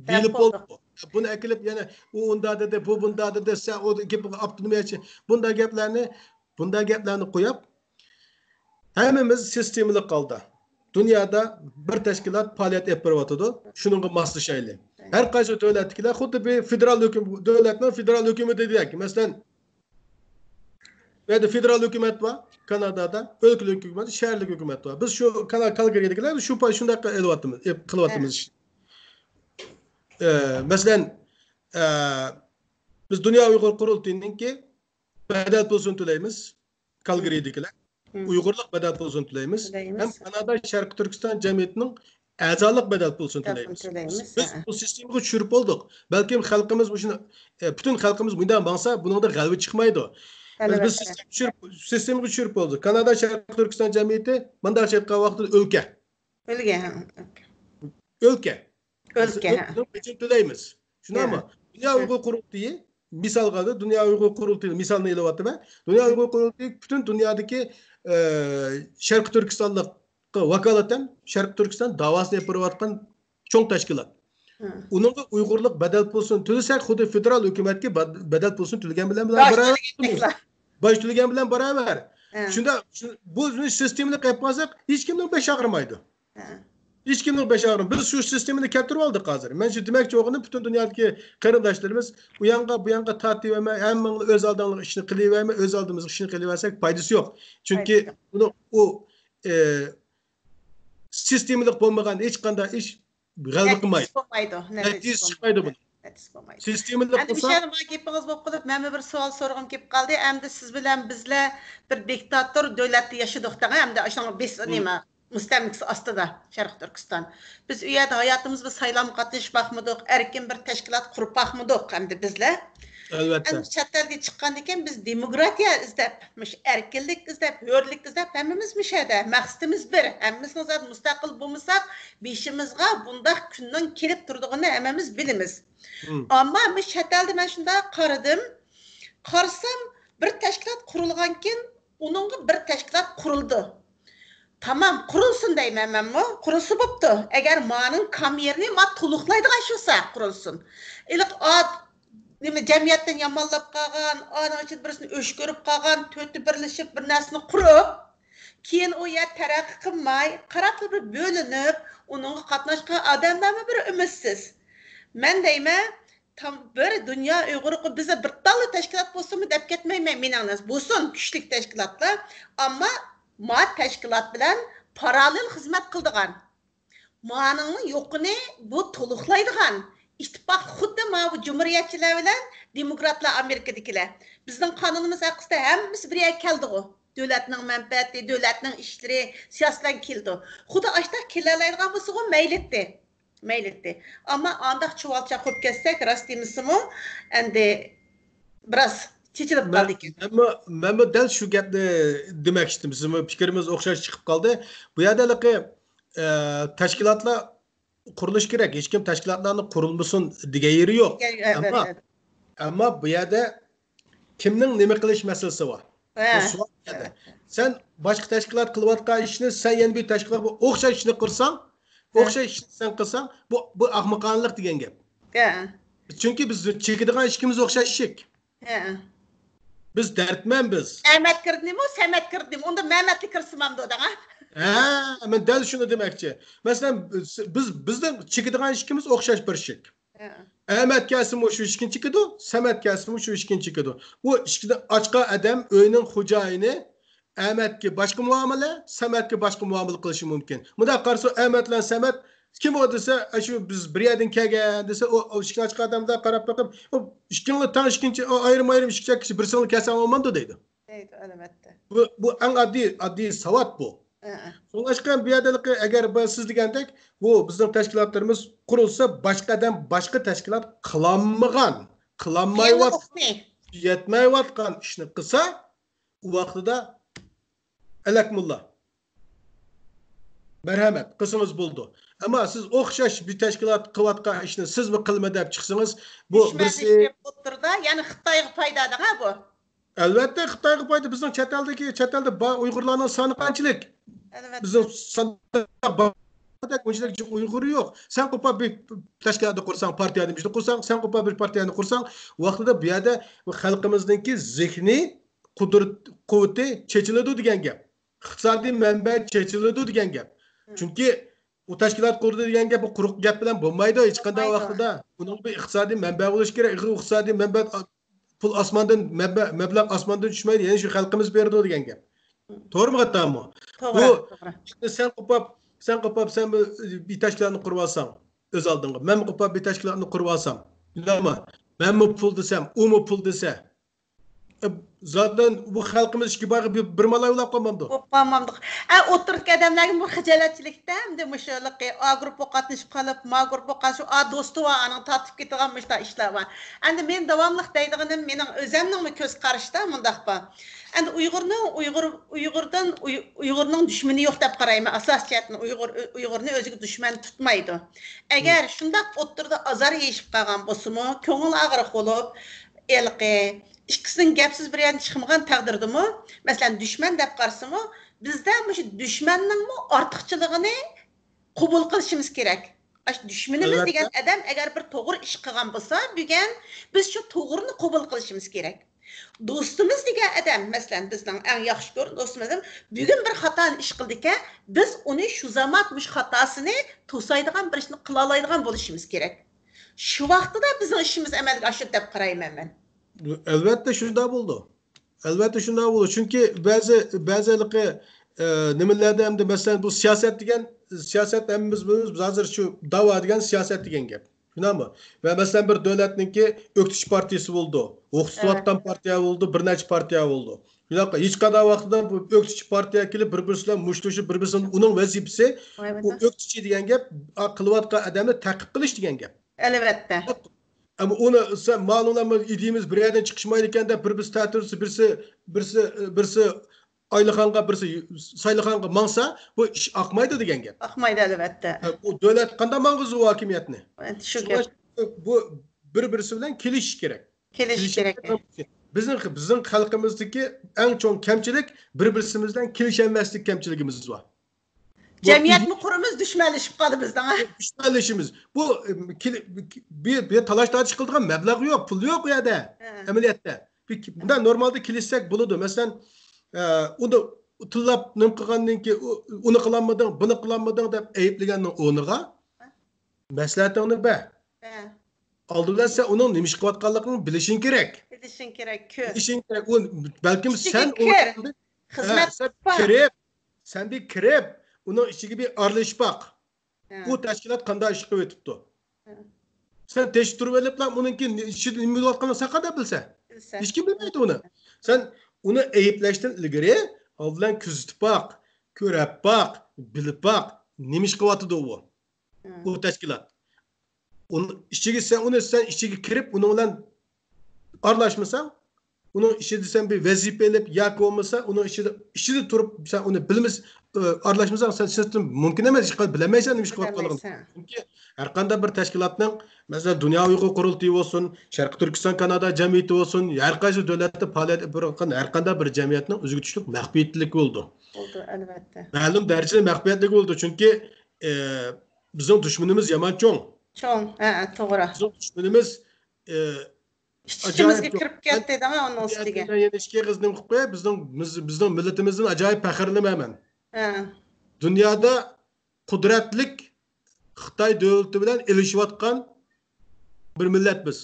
دېيىلىپ بولدى. بۇنى ئەكېلىپ يەنە ئۇ ئۇنداق دېدى، بۇ بۇنداق دېدى، سەن ئۇ گېپىگە ئاپتونومىيەچى، بۇنداق گەپلەرنى، بۇنداق گەپلەرنى قويۇپ، ھەممىمىز سىستېمىلىق ھالدا دۇنيادا بىر تەشكىلات پائالىيەت ئېلىپ بېرىۋاتىدۇ. شۇنىڭغا ماسلىشايلى. ھەر قايسى دۆلەتتىكىلەر خۇددى بىر فېدېرال ھۆكۈم-، دۆلەتنىڭ فېدېرال ھۆكۈمىتىدەك. مەسىلەن، بۇ يەردە فېدېرال ھۆكۈمەت بار، كانادادا، ئۆلكىلىك ھۆكۈمەت، شەھەرلىك ھۆكۈمەت بار. بىز شۇ كانا-، كالگىرىدىكىلەر شۇ پاي-، شۇنداق قىلىۋاتىمىز، ئېپ-، قىلىۋاتىمىز. ئە، مەسىلەن، ئە، بىز دۇنيا ئۇيغۇر قۇرۇلتىيىنىڭكى بەدەل پۇلىسىنى تۆلەيمىز، كالگىرىدىكىلەر. ئۇيغۇرلۇق بەدەل پۇلىسىنى تۆلەيمىز. ھەم كانادا شەرقىي تۈركىستان جەمئىيىتىنىڭ ئەزالىق بەدەل پۇلىسىنى تۆلەيمىز. بىز بۇ سىستېمىغا چۈشۈرۈپ بولدۇق. بەلكىم خەلقىمىز مۇشۇنى، ئە، پۈتۈن خەلقىمىز مۇنداق ماڭسا، بۇنىڭدا غەلىبە چىقمايدۇ. بىز، بىز سىستېمىغا چۈشۈرۈپ، سىستېمىغا چۈشۈرۈپ بولدۇق. كانادا شەرقىي تۈركىستان جەمئىيىتى مۇنداقچە ئېيتقان ۋاقىتتا ئۆلكە. ئۆلكە، ھە، ئۆلكە. ئۆلكە. ئۆلكە، ھە. بىز ئۆلكىنىڭ ئۆچىنى تۆلەيمىز. شۇنداقمۇ؟ دۇنيا ئۇيغۇر قۇرۇلتىيى، مىسالغا، دۇنيا ئۇيغۇر قۇرۇلتىيى مىسالىنى ئېلىۋاتىمەن. دۇنيا ئۇيغۇر قۇرۇلتىيى پۈتۈن دۇنيادىكى، ئە، شەرقىي تۈركىستانلىققا ۋاكالىتەن شەرقىي تۈركىستان داۋاسىنى ئېلىپ بېرىۋاتقان چوڭ تەشكىلات. ئۇنىڭغا ئۇيغۇرلۇق بەدەل پۇلىسىنى تۆلىسەك، خۇددى فېدېرال ھۆكۈمەتكە بە-، بەدەل پۇلىسىنى تۆلىگەن بىلەن، بىلەن باراۋەر. باج تۆلىگەن بىلەن باراۋەر. شۇنداق، شۇ، بۇ سىستېمىنى قىلىپ قالساق، ھېچكىمنىڭ بېشى ئاغرىمايدۇ. ھېچكىمنىڭ بېشى ئاغرىمايدۇ. بىز شۇ سىستېمىنى كەلتۈرۈپ ئالدۇق ھازىر. مەن شۇ دېمەكچى بولغىنىم، پۈتۈن دۇنيادىكى قېرىنداشلىرىمىز ئۇ يانغا، بۇ يانغا تارتىۋەرمەي، ھەممىڭلار ئۆز ئالدىڭلار ئىشنى قىلىۋەرمەي، ئۆز ئالدىمىزغا ئىشنى قىلىۋەرسەك پايدىسى يوق. چۈنكى بۇنىڭ ئۇ، ئە، سىستېمىلىق بولمىغان ھېچقانداق ئىش غەلىبە قىلمايدۇ. نەتىجىسى بولمايدۇ. نەتىجىسى چىقمايدۇ بۇنىڭ. نەتىجىسى بولمايدۇ. سىستېمىلىق ئەمدى قىلسا مۇشۇ يەردە ماڭا گېپىڭىز بولۇپ قېلىپ، مەنمۇ بىر سوئال سورىغۇم كېلىپ قالدى. ئەمدى سىز بىلەن بىزلەر بىر دىكتاتور دۆلەتتە ياشىدۇق دەڭ، ئەمدى ئاشۇنىڭ بېس-، نېمە، مۇستەملىكىسى ئاستىدا شەرقىي تۈركىستان. بىز ئۇ يەردە ھاياتىمىزدا سايلامغا قاتنىشىپ باقمىدۇق، ئەركىن بىر تەشكىلات قۇرۇپ باقمىدۇق ئەمدى بىزلەر. ئەلۋەتتە. ئەمدى چەت ئەلگە چىققاندىن كېيىن بىز دېموكراتىيە ئىزدەپ، مۇشۇ ئەركىنلىك ئىزدەپ، ھۆرلۈك ئىزدەپ، ھەممىمىز مۇشۇ يەردە. مەقسىتىمىز بىر. ھەممىمىزنىڭ زادى مۇستەقىل بولمىساق، بېشىمىزغا بۇنداق كۈننىڭ كېلىپ تۇرىدىغىنىنى ھەممىمىز بىلىمىز. ئەمما مۇشۇ چەت ئەلدە مەن شۇنداق قارىدىم. قارىسام، بىر تەشكىلات قۇرۇلغانكىن، ئۇنىڭغا بىر تەشكىلات قۇرۇلدى. تامام، قۇرۇلسۇن دەيمەن مەنمۇ. قۇرۇلسا بوپتۇ. ئەگەر مانىڭ كام يېرىنى ما تولۇقلايدىغان شۇسا قۇرۇلسۇن. ئىلىق ئات، نېمە، جەمئىيەتتىن يامانلاپ قالغان، ئانىڭ ئىچىدە بىرسىنى ئۆچ كۆرۈپ قالغان، تۆتى بىرلىشىپ بىر نەرسىنى قۇرۇپ، كېيىن ئۇ يەر تەرەققىي قىلماي، قاراپلا بىر بۆلۈنۈپ، ئۇنىڭغا قاتناشقان ئادەملەرمۇ بىر ئۈمىدسىز. مەن دەيمەن، تام-، بىر دۇنيا ئۇيغۇرى، بىزدە بىر تاللا تەشكىلات بولسىمۇ دەپ كەتمەيمەن، مېنىڭ نەز-، بولسۇن كۈچلۈك تەشكىلاتلار، ئەمما ما تەشكىلات بىلەن پاراللېل خىزمەت قىلىدىغان، مانىڭنىڭ يوقىنى بۇ تولۇقلايدىغان ئىتتىپاق خۇددى ماۋۇ جۇمھۇرىيەتچىلەر بىلەن دېموكراتلار ئامېرىكىدىكىلەر. بىزنىڭ قانۇنىمىز ھەققىدە ھەممىسى بىر يەرگە كەلدىغۇ. دۆلەتنىڭ مەنپەئەتى، دۆلەتنىڭ ئىشلىرى، سىياسىتى بىلەن كېلىدۇ. خۇددى ئاشتاق كېلەلەيدىغان بولسىغۇ مەيلىتتى. مەيلى ئەتتى. ئەمما ئانداق چۇۋالچاق قىلىپ كەتسەك، راست دېمىسىمۇ، ئەمدى بىراز چېچىلىپ مەن، قالدىكەن. مەنمۇ، مەنمۇ دەل شۇ گەپنى دېمەكچى ئىدىم. بىزمۇ پىكرىمىز ئوخشاش چىقىپ قالدى. بۇ يەردە ھېلىقى، ئە، تەشكىلاتلار قۇرۇلۇشى كېرەك. ھېچكىم تەشكىلاتلارنى قۇرۇلمىسۇن دېگەن يېرى يوق. يا، يا، ئەمما، يا. ئەمما بۇ يەردە كىمنىڭ نېمە قىلىش مەسىلىسى بار. بۇ ھە. سوئال يەردە. سەن باشقا تەشكىلات قىلىۋاتقان ئىشنى سەن يەنە بىر تەشكىلات بىلەن ئوخشاش ئىشنى قىلساڭ، ھە. ئوخشاش ئىشنى سەن قىلساڭ، بۇ، بۇ ئەخمىقانىلىق دېگەن گەپ. ھە. چۈنكى بىز چېكىدىغان ئىشىكىمىز ئوخشاش ئىشىك. ھە. بىز دەردمەن بىز. ئەمەت كىردىمۇ، سەمەت كىردىمۇ؟ ئۇندا مەمەتلا كىرسىمامدۇ دەڭە. ھە، مەن دەل شۇنى دېمەكچى. مەسىلەن، بىز، بىزنىڭ چېكىدىغان ئىشىكىمىز ئوخشاش بىر ئىشىك. ھە. ئەمەت كەلسىمۇ شۇ ئىشىكنى چېكىدۇ، سەمەت كەلسىمۇ شۇ ئىشىكنى چېكىدۇ. بۇ ئىشىكنى ئاچقان ئادەم، ئۆينىڭ خوجايىنى، ئەمەتكە باشقا مۇئامىلە، سەمەتكە باشقا مۇئامىلە قىلىشى مۇمكىن. مۇنداق قارىسا، ئەمەت بىلەن سەمەت، كىم ئۇ دېسە، ئە، شۇ بىز بىر يەردىن كەلگەن دېسە، ئۇ، ئۇ ئىشىكنى ئاچقان ئادەمدە قاراپ بېقىپ، ئۇ ئىككىڭلار تەڭ ئىككىنچى، ئۇ ئايرىم-ئايرىم ئىشىك چەككىچە بىرسىڭلار كەلسەڭلار بولمامدۇ دەيدۇ. دەيدۇ، ئەلۋەتتە. بۇ، بۇ ئەڭ ئاددىي، ئاددىي ساۋات بۇ. ھە. شۇڭلاشقا بۇ يەردە ئەگەر بۇ سىز دېگەندەك، بۇ بىزنىڭ تەشكىلاتلىرىمىز قۇرۇلسا، باشقا ئادەم باشقا تەشكىلات قىلالمىغان، قىلالمايۋاتقان، يەتمەيۋاتقان ئىشنى قىلسا، ئۇ ۋاقتىدا ئەلەكمۇللا. مەرھەمەت، قىلسىڭىز بولىدۇ. ئەمما سىز ئوخشاش بىر تەشكىلات قىلىۋاتقان ئىشنى سىزمۇ قىلىمەن دەپ چىقسىڭىز، بۇ بىرسى دۈشمەنلىشىپ ئوتتۇرىدا، يەنى خىتايغا پايدا دەڭە بۇ. ئەلۋەتتە، خىتايغا پايدا. بىزنىڭ چەت ئەلدىكى، چەت ئەلدە بار ئۇيغۇرلارنىڭ سانى قانچىلىك؟ ئەلۋەتتە. بىزنىڭ ساندا باردەك ئۇنچىلىك ئۇيغۇر يوق. سەن قوپال بىر تەشكىلاتنى قۇرساڭ، پارتىيە نېمىشنى قۇرساڭ، سەن قوپال بىر پارتىيەنى قۇرساڭ، ۋاقتىدا بۇ يەردە بۇ خەلقىمىزنىڭكى زېھنىي قۇدرەت، قۇۋۋىتى چېچىلىدۇ دېگەن گەپ. ئىقتىسادىي مەنبە چېچىلىدۇ دېگەن گەپ. چۈنكى ئۇ تەشكىلات قۇردى دېگەن گەپ، بۇ قۇرۇق گەپ بىلەن بولمايدۇ ھېچقانداق ۋاقتىدا. ئۇنىڭ بىر ئىقتىسادىي مەنبە بولۇشى كېرەك. ئىقتىسادىي مەنبە، پۇل ئاسماندىن، مەنبە، مەبلەغ ئاسماندىن چۈشمەيدۇ، يەنى شۇ خەلقىمىز بېرىدۇ دېگەن گەپ. توغرىمۇ خاتامۇ؟ بۇ، توغرا، توغرا. سەن قوپاپ، سەن قوپاپ، سەن بىر، بىر تەشكىلاتنى قۇرۇۋالساڭ، ئۆز ئالدىڭغا. مەنمۇ قوپاپ بىر تەشكىلاتنى قۇرۇۋالسام، بىلەمۇ؟ مەنمۇ پۇل دېسەم، ئۇمۇ پۇل دېسە، ئە، زادەن بۇ خەلقىمىز ئىككى بايغا بىر، بىر مالاي بولاپ قالمامدۇ؟ بولۇپ قالمامدۇق. ئە، ئوتتۇرىدىكى ئادەملەرگە بۇ خىجالەتچىلىكتە ئەمدى مۇشۇ ھېلىقى ئا گۇرۇپپىغا قاتنىشىپ قېلىپ، ما گۇرۇپپىغا قاتنىشىپ، ئا دوستى بار، ئانىڭ تارتىپ كېتىدىغان مۇشۇنداق ئىشلار بار. ئەمدى مېنىڭ داۋاملىق دەيدىغىنىم، مېنىڭ ئۆزەمنىڭمۇ كۆز قارىشىدا مۇنداق بار. ئەمدى ئۇيغۇرنىڭ، ئۇيغۇر، ئۇيغۇردىن، ئۇي-، ئۇيغۇرنىڭ دۈشمىنى يوق دەپ قارايمەن. ئاساسىي جەھەتتىن ئۇيغۇر، ئۇيغۇرنى ئۆزىگە دۈشمەن تۇتمايدۇ. ئەگەر شۇنداق ئوتتۇرىدا ئازار يېيىشىپ قالغان بولسىمۇ، كۆڭۈل ئاغرىق بولۇپ، ھېلىقى ئىككىسىنىڭ گەپ سۆز بىر يەردىن چىقمىغان تەقدىردىمۇ، مەسىلەن، دۈشمەن دەپ قارىسىمۇ، بىزدە مۇشۇ دۈشمەننىڭمۇ ئارتۇقچىلىقىنى قوبۇل قىلىشىمىز كېرەك. ئاشۇ دۈشمىنىمىز ئەلۋەتتە. دېگەن ئادەم ئەگەر بىر توغرا ئىش قىلغان بولسا، بۈگۈن بىز شۇ توغرىنى قوبۇل قىلىشىمىز كېرەك. دوستىمىز دېگەن ئادەم، مەسىلەن، بىزنىڭ ئەڭ ياخشى كۆرگەن دوستىمىز ئادەم بۈگۈن بىر خاتانى ئىش قىلدىكەن، بىز ئۇنى شۇ زامان مۇشۇ خاتاسىنى توسايدىغان بىر ئىشنى قىلالايدىغان بولۇشىمىز كېرەك. شۇ ۋاقتىدا بىزنىڭ ئىشىمىز ئەمەلگە ئاشىدۇ دەپ قارايمەن مەن. ئەلۋەتتە شۇنداق بولىدۇ. ئەلۋەتتە شۇنداق بولىدۇ. چۈنكى بەزى، بەزى ھېلىقى، ئە، نېمىلەردە ئەمدى، مەسىلەن، بۇ سىياسەت دېگەن، سىياسەت ھەممىمىز بىلىمىز، ھازىر شۇ داۋا دېگەن سىياسەت دېگەن گەپ. شۇنداقمۇ؟ ۋە مەسىلەن، بىر دۆلەتنىڭكى ئۆكتىچى پارتىيىسى بولىدۇ، ھوقۇق تۇتۇۋاتقان پارتىيە بولىدۇ، بىر نەچچە پارتىيە بولىدۇ. شۇنداق، ھېچقانداق ۋاقىتتا بۇ ئۆكتىچى پارتىيە كېلىپ بىر-، بىرسى بىلەن مۇشتلىشىپ، بىر-، بىرسىنى، ئۇنىڭ ۋەزىپىسى، ئۇ ئۆكتىچى دېگەن گەپ، ئا، قىلىۋاتقان ئادەمنى تەقىب قىلىش دېگەن گەپ. ئەلۋەتتە. ئەمما ئۇنى سەن مالۇملارمۇ ئىدىيىمىز بىر يەردىن چىقىشمايدىكەن دەپ، بىر-، بىرسى تەتۈرسى، بىرسى، بىرسى، بىرسى ئايلىخانغا، بىرسى سايلىخانغا ماڭسا، بۇ ئىش ئاقمايدۇ دېگەن گەپ. ئاقمايدۇ، ئەلۋەتتە. ئە، ئۇ دۆلەت قانداق ماڭغۇزىدۇ ھاكىمىيەتنى؟ شۇ گەپ. بۇ بىر-، بىرسى بىلەن كېلىشىش كېرەك. كېلىشىش كېرەك. بىزنىڭ، بىزنىڭ خەلقىمىزدىكى ئەڭ چوڭ كەمچىلىك بىر-، بىرسىمىز بىلەن كېلىشەلمەسلىك كەمچىلىكىمىز بار. جەمئىيەتمۇ قۇرىمىز، دۈشمەنلىشىپ قالدى بىزنىڭ. دۈشمەنلىشىمىز. بۇ، ئە، كېلى-، بى-، بى-، تالاش تارتىش قىلىدىغان مەبلەغ يوق، پۇل يوق ئۇ يەردە، ئەمەلىيەتتە. بىر-، بۇنداق نورمالدا كېلىشسەك بولىدۇ. مەسىلەن، ئە، ئۇنى تىللاپ نېمە قىلغاندىن كېيىن، ئۇ-، ئۇنى قىلالمىدىڭ، بۇنى قىلالمىدىڭ دەپ ئەيىبلىگەننىڭ ئورنىغا، مەسلىھەتىڭنى بەر. ئالدى بىلەن سەن ئۇنىڭ نېمە ئىش قىلىۋاتقانلىقىنى بىلىشىڭ كېرەك. بىلىشىڭ كېرەك، كۆر. بىلىشىڭ كېرەك. ئۇ بەلكىم سەن كىر. خىزمەت سەن كىرىپ، سەن بىر كىرىپ، ئۇنىڭ ئىچىگە بىر ئارىلىشىپ باق. ئۇ تەشكىلات قانداق ئىش قىلىۋېتىپتۇ؟ سەن تېشى تۇرۇۋېلىپلا ئۇنىڭكى ئىچىدە نېمە بولۇۋاتقانلىقىنى سەن قانداق بىلىسەن؟ بىلىسەن. ھېچكىم بىلمەيدۇ ئۇنى. سەن ئۇنى ئەيىبلەشتىن ئىلگىرى ئالدى بىلەن كۆزىتىپ باق، كۆرۈپ باق، بىلىپ باق، نېمە ئىش قىلىۋاتىدۇ ئۇ؟ ئۇ تەشكىلات. ئۇنى ئىچىگە سەن، ئۇنى سەن ئىچىگە كىرىپ، ئۇنىڭ بىلەن ئارىلاشمىساڭ، ئۇنىڭ ئىچىدە سەن بىر ۋەزىپە ئېلىپ ياكى بولمىسا ئۇنىڭ ئىچىدە، ئىچىدە تۇرۇپ سەن ئۇنى بىلمىس-، ئارىلاشمىساڭ، سەن سىنىشتىن مۇمكىن ئەمەس، ھېچقانداق بىلەلمەيسەن نېمە ئىش قىلىۋاتقانلىقىنى. بىلەلمەيسەن. چۈنكى ھەر قانداق بىر تەشكىلاتنىڭ، مەسىلەن، دۇنيا ئۇيغۇر قۇرۇلتىيى بولسۇن، شەرقىي تۈركىستان كانادا جەمئىيىتى بولسۇن، ھەر قايسى دۆلەتتە پائالىيەت ئېلىپ بېرىۋاتقان ھەر قانداق بىر جەمئىيەتنىڭ ئۆزىگە تۇشلۇق مەخپىيەتلىكى بولىدۇ. بولىدۇ، ئەلۋەتتە. مەلۇم دەرىجىدە مەخپىيەتلىك بولىدۇ، چۈنكى، ئە، بىزنىڭ دۈشمىنىمىز يامان چوڭ. چوڭ، ھە، توغرا. بىزنىڭ دۈشمىنىمىز، ئە، ئىچ-ئىچىمىزگە كىرىپ كەتتى دەڭە ئۇنىڭ ئۈستىگە. يەنە ئىچكى قىزنىڭ ھوقۇقى بىزنىڭ، بىز، بىزنىڭ مىللىتىمىزدىن ئاجايىپ پەخىرلىنىمەن مەن. ھە. دۇنيادا قۇدرەتلىك خىتاي دۆلىتى بىلەن ئېلىشىۋاتقان بىر مىللەت بىز.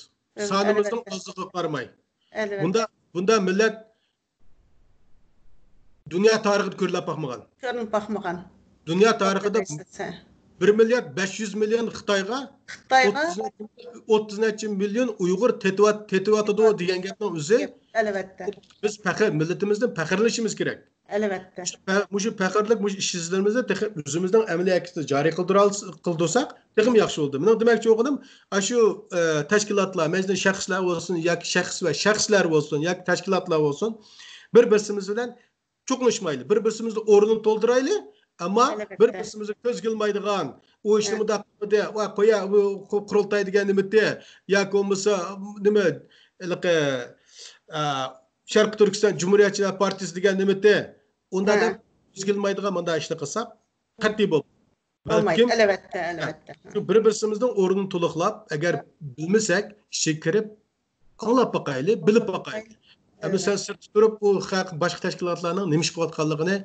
سانىمىزنىڭ ئازلىقىغا قارىماي. ئەلۋەتتە. بۇندا، بۇندا مىللەت دۇنيا تارىخىدا كۆرۈلۈپ باقمىغان. كۆرۈلۈپ باقمىغان. دۇنيا تارىخىدا بىر مىليارد بەش يۈز مىليون خىتايغا، خىتايغا ئوتتۇز نەچچە، ئوتتۇز نەچچە مىليون ئۇيغۇر تېتىۋات-، تېتىۋاتىدۇ دېگەن گەپنىڭ ئۆزى، ئەلۋەتتە، بىز پەخىر، مىللىتىمىزدىن پەخىرلىنىشىمىز كېرەك. ئەلۋەتتە. مۇشۇ پە-، مۇشۇ پەخىرلىك، مۇشۇ ئىش-ئىزلىرىمىزنى تېخى ئۆزىمىزنىڭ ئەمەلىي ھەرىكىتىدە جارى قىلدۇرال-، قىلدۇرساق، تېخىمۇ ياخشى بولىدۇ. مېنىڭ دېمەكچى بولغىنىم، ئاشۇ، ئە، تەشكىلاتلار، مەسىلەن، شەخسلەر بولسۇن ياكى شەخس ۋە شەخسلەر بولسۇن ياكى تەشكىلاتلار بولسۇن، بىر-بىرسىمىز بىلەن چوقۇنۇشمايلى، بىر-بىرسىمىزنىڭ ئورنىنى تولدۇرايلى، ئەمما بىر-بىرسىمىزگە كۆزگە ئىلمايدىغان، ئۇ ئىشنى مۇنداق قىلدى، ۋە قويا، بۇ قۇ-، قۇرۇلتاي دېگەن نېمىتى، ياكى بولمىسا نېمە، ھېلىقى، ئە، شەرقىي تۈركىستان جۇمھۇرىيەتچىلەر پارتىيىسى دېگەن نېمىتى، ئۇنداق دەپ كۆزگە ئىلمايدىغان مۇنداق ئىشنى قىلساق، قەتئىي بولمايدۇ. بولمايدۇ، ئەلۋەتتە، ئەلۋەتتە. شۇ بىر-بىرسىمىزنىڭ ئورنىنى تولۇقلاپ، ئەگەر بىلمىسەك، ئىچىگە كىرىپ، ئاڭلاپ باقايلى، بىلىپ باقايلى. ئەمدى سەن سىرتتا تۇرۇپ، ئۇ خەق، باشقا تەشكىلاتلارنىڭ نېمە ئىش قىلىۋاتقانلىقىنى،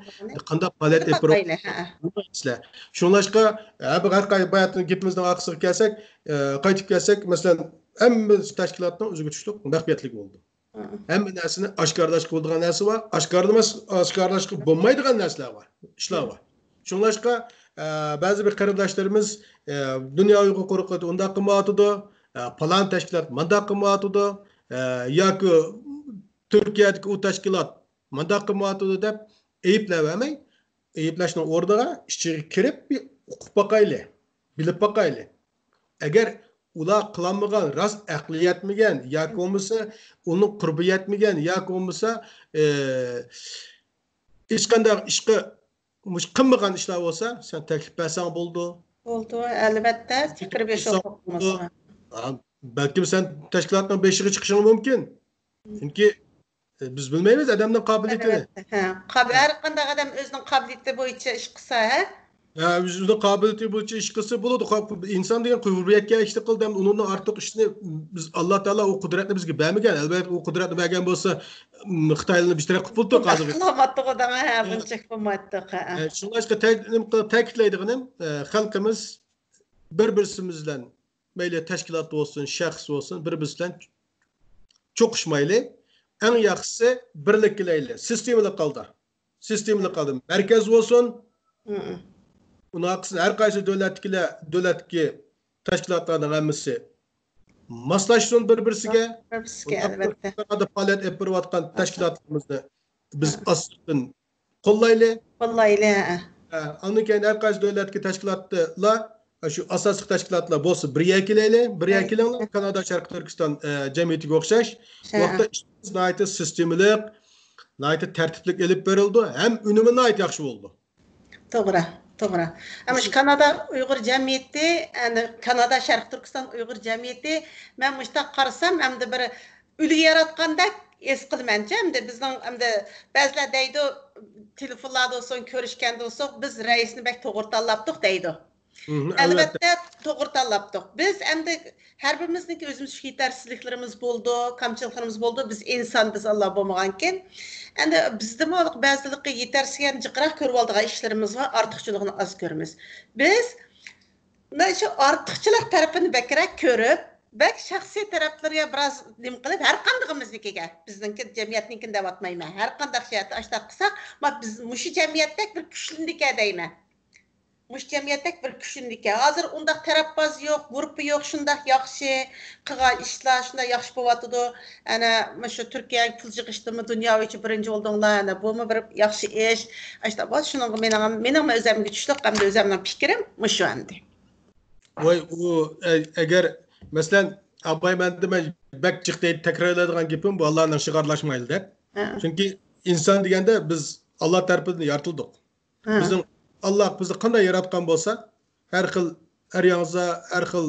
قانداق پائالىيەت ئېلىپ بېرىۋاتقانلىقىنى بىلمەيسىلەر. شۇڭلاشقا، ھە، بۇ ھەر قاي-، باياتىن گېپىمىزنىڭ ئارقىسىغا كەلسەك، ئە، قايتىپ كەلسەك، مەسىلەن، ھەممە تەشكىلاتنىڭ ئۆزىگە تۇشلۇق مەخپىيەتلىكى بولىدۇ. ھەممە نەرسىنى ئاشكارىلاشقا بولىدىغان نەرسە بار، ئاشكارىلىماس-، ئاشكارىلاشقا بولمايدىغان نەرسىلەر بار، ئىشلار بار. شۇڭلاشقا، ئە، بەزى بىر قېرىنداشلىرىمىز، ئە، دۇنيا ئۇيغۇر قۇرۇقلۇقى ئۇنداق قىلمايۋاتىدۇ، ئە، پالان تەشكىلات مانداق قىلمايۋاتىدۇ، ئە، ياكى تۈركىيەدىكى ئۇ تەشكىلات مانداق قىلمايۋاتىدۇ دەپ ئەيىبلەۋەرمەي، ئەيىبلەشنىڭ ئورنىغا ئىچىگە كىرىپ بىر ئۇقۇپ باقايلى، بىلىپ باقايلى. ئەگەر ئۇلار قىلالمىغان، راست ئەقلى يەتمىگەن ياكى بولمىسا ئۇنىڭ قۇربى يەتمىگەن ياكى بولمىسا، ئى، ھېچقانداق ئىشقا مۇشۇ قىلمىغان ئىشلار بولسا، سەن تەكلىپ بەرسەڭ بولىدۇ. بولىدۇ، ئەلۋەتتە، پىكىر بېرىشىڭ بولىدۇ. ھوقۇقۇڭىز بار. ھا، بەلكىم سەن تەشكىلاتنىڭ بېشىغا چىقىشىڭ مۇمكىن. چۈنكى، ئى، بىز بىلمەيمىز ئادەمنىڭ قابىلىيىتىنى. ئەلۋەتتە، ھە. قاب-، ھە. ھەر قانداق ئادەم ئۆزىنىڭ قابىلىيىتى بويىچە ئىش قىلسا، ھە؟ ھە، ئۆزىنىڭ قابىلىيىتى بويىچە ئىش قىلسا بولىدۇ. قا-، ئىنسان دېگەن قۇدرەتكە ئىشنى قىلدى، ئۇنىڭدىن ئارتۇق ئىشنى بىز، ئاللا تائالا ئۇ قۇدرەتنى بىزگە بەرمىگەن. ئەلۋەتتە، ئۇ قۇدرەتنى بەرگەن بولسا، م، خىتايلارنى بىر تەرەپ قىلىپ بولاتتۇق ھازىر. قىلالماتتۇق ئادەم، ھە، ھە. بۇنچىلىك بولمايتتۇق، ھە. ھە، شۇڭلاشقا تەك-، نېمە قىل-، تەكىتلەيدىغىنىم، ئە، خەلقىمىز بىر-بىرسىمىز بىلەن، مەيلى تەشكىلات بولسۇن، شەخس بولسۇن، بىر-بىرسى بىلەن چوقۇشمايلى. ئەڭ ياخشىسى بىرلىككىلەيلى، سىستېمىلىق ھالدا. سىستېمىلىق ھالدا. مەركەز بولسۇن، ئۇنىڭ ئارقىسىدا ھەر قايسى دۆلەتتىكىلەر، دۆلەتتىكى تەشكىلاتلارنىڭ ھەممىسى ماسلاشسۇن بىر-بىرسىگە. بىر-بىرسىگە، ئەلۋەتتە. پائالىيەت ئېلىپ بېرىۋاتقان تەشكىلاتلىرىمىزنى بىز ئاستىدىن قوللايلى. قوللايلى، ھە. ھە، ئاندىن كېيىن ھەر قايسى دۆلەتتىكى تەشكىلاتلار، شۇ ئاساسلىق تەشكىلاتلار بولسا بىر يەرگە كېلەيلى، بىر يەرگە كېلىڭلار. كانادا شەرقىي تۈركىستان، ئە، جەمئىيىتىگە ئوخشاش. بۇ ۋاقىتتا ئىشلىرىمىز ناھايىتى سىستېمىلىق، ناھايىتى تەرتىپلىك ئېلىپ بېرىلىدۇ ھەم ئۈنۈمى ناھايىتى ياخشى بولىدۇ. توغرا، توغرا. ئەمما شۇ كانادا ئۇيغۇر جەمئىيىتى، ئەنە، كانادا شەرقىي تۈركىستان ئۇيغۇر جەمئىيىتى، مەن مۇشۇنداق قارىسام، ئەمدى بىر ئۈلگە ياراتقاندەك ھېس قىلىمەنچە. ئەمدى بىزنىڭ، ئەمدى بەزىلەر دەيدۇ، تېلېفونلاردا بولسۇن، كۆرۈشكەندە بولسۇن، بىز رەئىسنى بەك توغرا تاللاپتۇق دەيدۇ. مم، ئەلۋەتتە. ئەلۋەتتە، توغرا تاللاپتۇق. بىز ئەمدى ھەر بىرىمىزنىڭكى ئۆزىمىزچە يېتەرسىزلىكلىرىمىز بولىدۇ، كامچىلىقلىرىمىز بولىدۇ. بىز ئىنسان، بىز ئاللا بولمىغانكىن. ئەمدى بىزدىمۇ بەزىلىكى يېتەرسىگەن جىقراق كۆرۈۋالىدىغان ئىشلىرىمىز بار، ئارتۇقچىلىقىنى ئاز كۆرىمىز. بىز مانا شۇ ئارتۇقچىلىق تەرىپىنى بەكرەك كۆرۈپ، بەك شەخسىي تەرەپلىرىگە بىراز نېمە قىلىپ، ھەر قاندىقىمىزنىڭكىگە، بىزنىڭكى جەمئىيەتنىڭكىنى دەۋاتمايمەن، ھەر قانداق جەھەتتە ئاشتاق قىلساق، ما بىز مۇشۇ جەمئىيەتتەك بىر كۈچلىنىدىكەن دەيمەن. مۇشۇ جەمئىيەتتەك بىر كۈچلىنىدىكەن. ھازىر ئۇنداق تەرەپباز يوق، گۇرۇپپا يوق، شۇنداق ياخشى قىلغان ئىشلار شۇنداق ياخشى بولۇۋاتىدۇ. ئەنە مۇشۇ تۈركىيەگە پۇل يىغىشتىمۇ دۇنيا بويىچە بىرىنچى بولدۇڭلار، ئەنە بۇمۇ بىر ياخشى ئىش. ئاشۇنداق بولسا شۇنىڭغا مېنىڭ، مېنىڭمۇ ئۆزۈمگە چۈشلۈك، ئەمدى ئۆزۈمنىڭ پىكرىم مۇشۇ ئەمدى. ۋاي، ئۇ، ئە-، ئەگەر، مەسىلەن، ئاباي مەندە مەن بەك جىق دەيدۇ، تەكرارلايدىغان گېپىم بۇ، ئاللانىڭ ئىشىغا ئارىلاشمايلى دەپ. ھە. چۈنكى ئىنسان دېگەندە بىز ئاللا تەرىپىدىن يارىتىلدۇق. ھە. بىزنىڭ ئاللا بىزنى قانداق ياراتقان بولسا، ھەر خىل، ھەر ياڭزا، ھەر خىل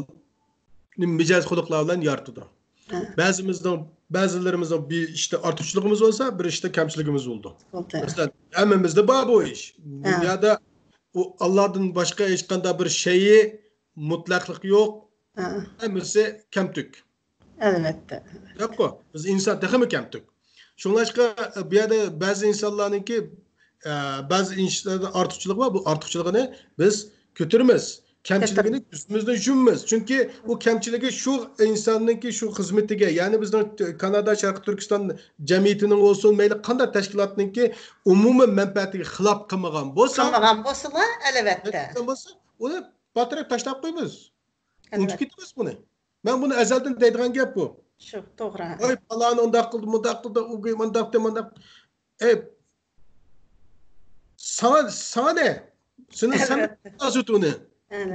مىجەز خۇلقلار بىلەن يارىتىدۇ. ھە. بەزىمىزنىڭ، بەزىلىرىمىزنىڭ بىر ئىشتا ئارتۇقچىلىقىمىز بولسا، بىر ئىشتا كەمچىلىكىمىز بولىدۇ. بولدى. مەسىلەن، ھەممىمىزدە بار بۇ ئىش. ھە. دۇنيادا ئۇ ئاللادىن باشقا ھېچقانداق بىر شەيئى مۇتلەقلىقى يوق. ھە. ھەممىسى كەمتۈك. ئەلۋەتتە. ياققۇ، بىز ئىنسان تېخىمۇ كەمتۈك. شۇڭلاشقا، بۇ يەردە بەزى ئىنسانلارنىڭكى، ئە، بەزى ئىشلاردا ئارتۇقچىلىقى بار، بۇ ئارتۇقچىلىقىنى بىز كۆتۈرىمىز. كەمچىلىكىنى كۆزىمىزنى يۇمىمىز. چۈنكى ئۇ كەمچىلىكى شۇ ئىنساننىڭكى شۇ خىزمىتىگە، يەنى بىزنىڭ كانادا، شەرقىي تۈركىستان جەمئىيىتىنىڭ بولسۇن، مەيلى قانداق تەشكىلاتنىڭكى ئومۇمىي مەنپەئەتىگە خىلاپ قىلمىغان بولسا، قىلمىغان بولسىلا، ئەلۋەتتە. بولسا، ئۇنى باتىرەك تاشلاپ قويىمىز. ئۇنتۇپ كېتىمىز بۇنى. مەن بۇنى ئەزەلدىن دەيدىغان گەپ بۇ. شۇ، توغرا. ۋاي، پالانى ئۇنداق قىلدى، مۇنداق قىلدى، ئۇ مۇنداق دېدى، مۇنداق. ئەي، ساڭا، ساڭا نە؟ سېنى، سەن ئەلۋەتتە. ئۇنى.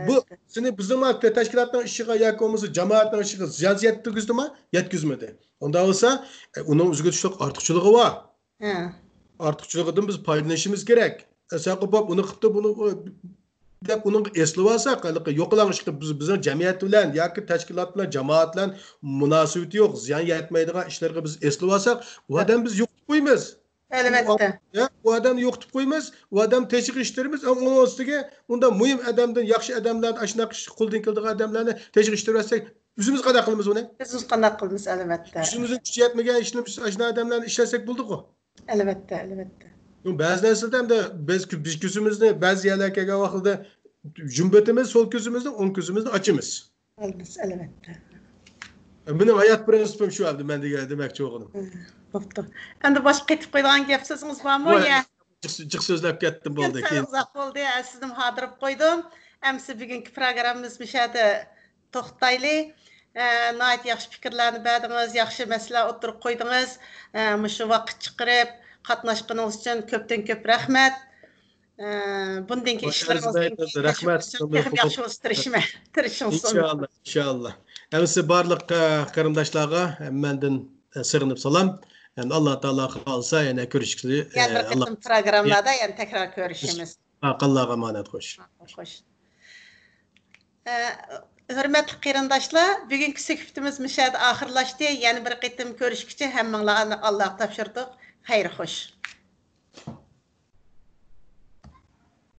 بۇ سېنى بىزنىڭ تەشكىلاتنىڭ ئىشىغا ياكى بولمىسا جامائەتنىڭ ئىشىغا زىيان يەتكۈزدىما؟ يەتكۈزمىدى. ئۇنداق بولسا، ئە، ئۇنىڭ ئۆزىگە تۇشلۇق ئارتۇقچىلىقى بار. ھە. ئارتۇقچىلىقىدىن بىز پايدىلىنىشىمىز كېرەك. ئە، سەن قوپاپ ئۇنى قىپتۇ، بۇنى، ئۇ، دەپ ئۇنىڭغا ئېسىلىۋالساق، ھېلىقى يوقىلاڭ ئىشقا بىز، بىزنىڭ جەمئىيەت بىلەن ياكى تەشكىلات بىلەن، جامائەت بىلەن مۇناسىۋىتى يوق، زىيان يەتمەيدىغان ئىشلارغا بىز ئېسىلىۋالساق، ئۇ ئادەمنى بىز يوقىتىپ قويىمىز. ئەلۋەتتە. ئۇ، ئۇ ئادەمنى يوقىتىپ قويىمىز، ئۇ ئادەمنى تېشىغا ئىشتىرىمىز، ئۇنىڭ ئۈستىگە ئۇنداق مۇھىم ئادەمدىن، ياخشى ئادەملەردىن، ئاشۇنداق ئىش قولدىن كېلىدىغان ئادەملەرنى تېشىغا ئىشتۇرۇۋەتسەك، ئۆزىمىز قانداق قىلىمىز ئۇنى؟ ئۆزىمىز قانداق قىلىمىز، ئەلۋەتتە. كۈچىمىزنىڭ كۈچى يەتمىگەن ئىشنى، ئاشۇنداق ئادەملەرنى ئىشلەتسەك بولدىغۇ. ئەلۋەتتە، ئەلۋەتتە. بەزى نەرسىلەردە ئەمدى بىز، بىز كۆزىمىزنى بەزى يەرلەرگە كەلگەن ۋاقتىدا يۇمۇپ ئۆتىمىز، سول كۆزىمىزنى، ئوڭ كۆزىمىزنى ئاچىمىز. ئالىمىز، ئەلۋەتتە. مېنىڭ ھايات پىرىنسىپىم شۇ ئەمدى، مەن دېگەن، دېمەكچى بولغىنىم. ھە، بوپتۇ. ئەمدى باشقا قېتىپ قويىدىغان گەپ سۆزىڭىز بارمۇ؟ ۋاي، يا؟ جىق، جىق سۆزلەپ كەتتىم، بولدى. كېيىن سەل ئۇزاق بولدى، سىزنى ھاردۇرۇپ قويدۇم. ئەمسە بۈگۈنكى پروگراممىمىز مۇشۇ يەردە توختايلى. ئە، ناھايىتى ياخشى پىكىرلەرنى بەردىڭىز، ياخشى مەسىلە ئوتتۇرىغا قويدىڭىز. ئە، مۇشۇ ۋاقىت چىقىرىپ قاتناشقىنىڭىز ئۈچۈن كۆپتىن كۆپ رەھمەت. ئە، بۇندىن كېيىن ئىشلىرىڭىزنىڭ كېلىشى رەھمەت. تېخىمۇ ياخشى بولسۇن، تىرىشىمەن. تىرىشىڭ سۇنسۇن. ئىنشاللا، ئىنشاللا. ئەمسە بارلىق، ئە، قېرىنداشلارغا مەندىن، ئە، سېغىنىپ سالام. ئەمدى ئاللا تائالا خالىسا يەنە كۆرۈشكىلى، يەنە بىر ئە، قېتىم پروگراممىلاردا يەنە تەكرار كۆرۈشىمىز. ھە، ئاللاغا ئامانەت، خوش. خوش. ئە، ھۆرمەتلىك قېرىنداشلار، بۈگۈنكى سۆھبىتىمىز مۇشۇ يەردە ئاخىرلاشتى. يەنە بىر قېتىم كۆرۈشكۈچە ھەممىڭلارنى ئاللاغا تاپشۇردۇق. خەير خوش.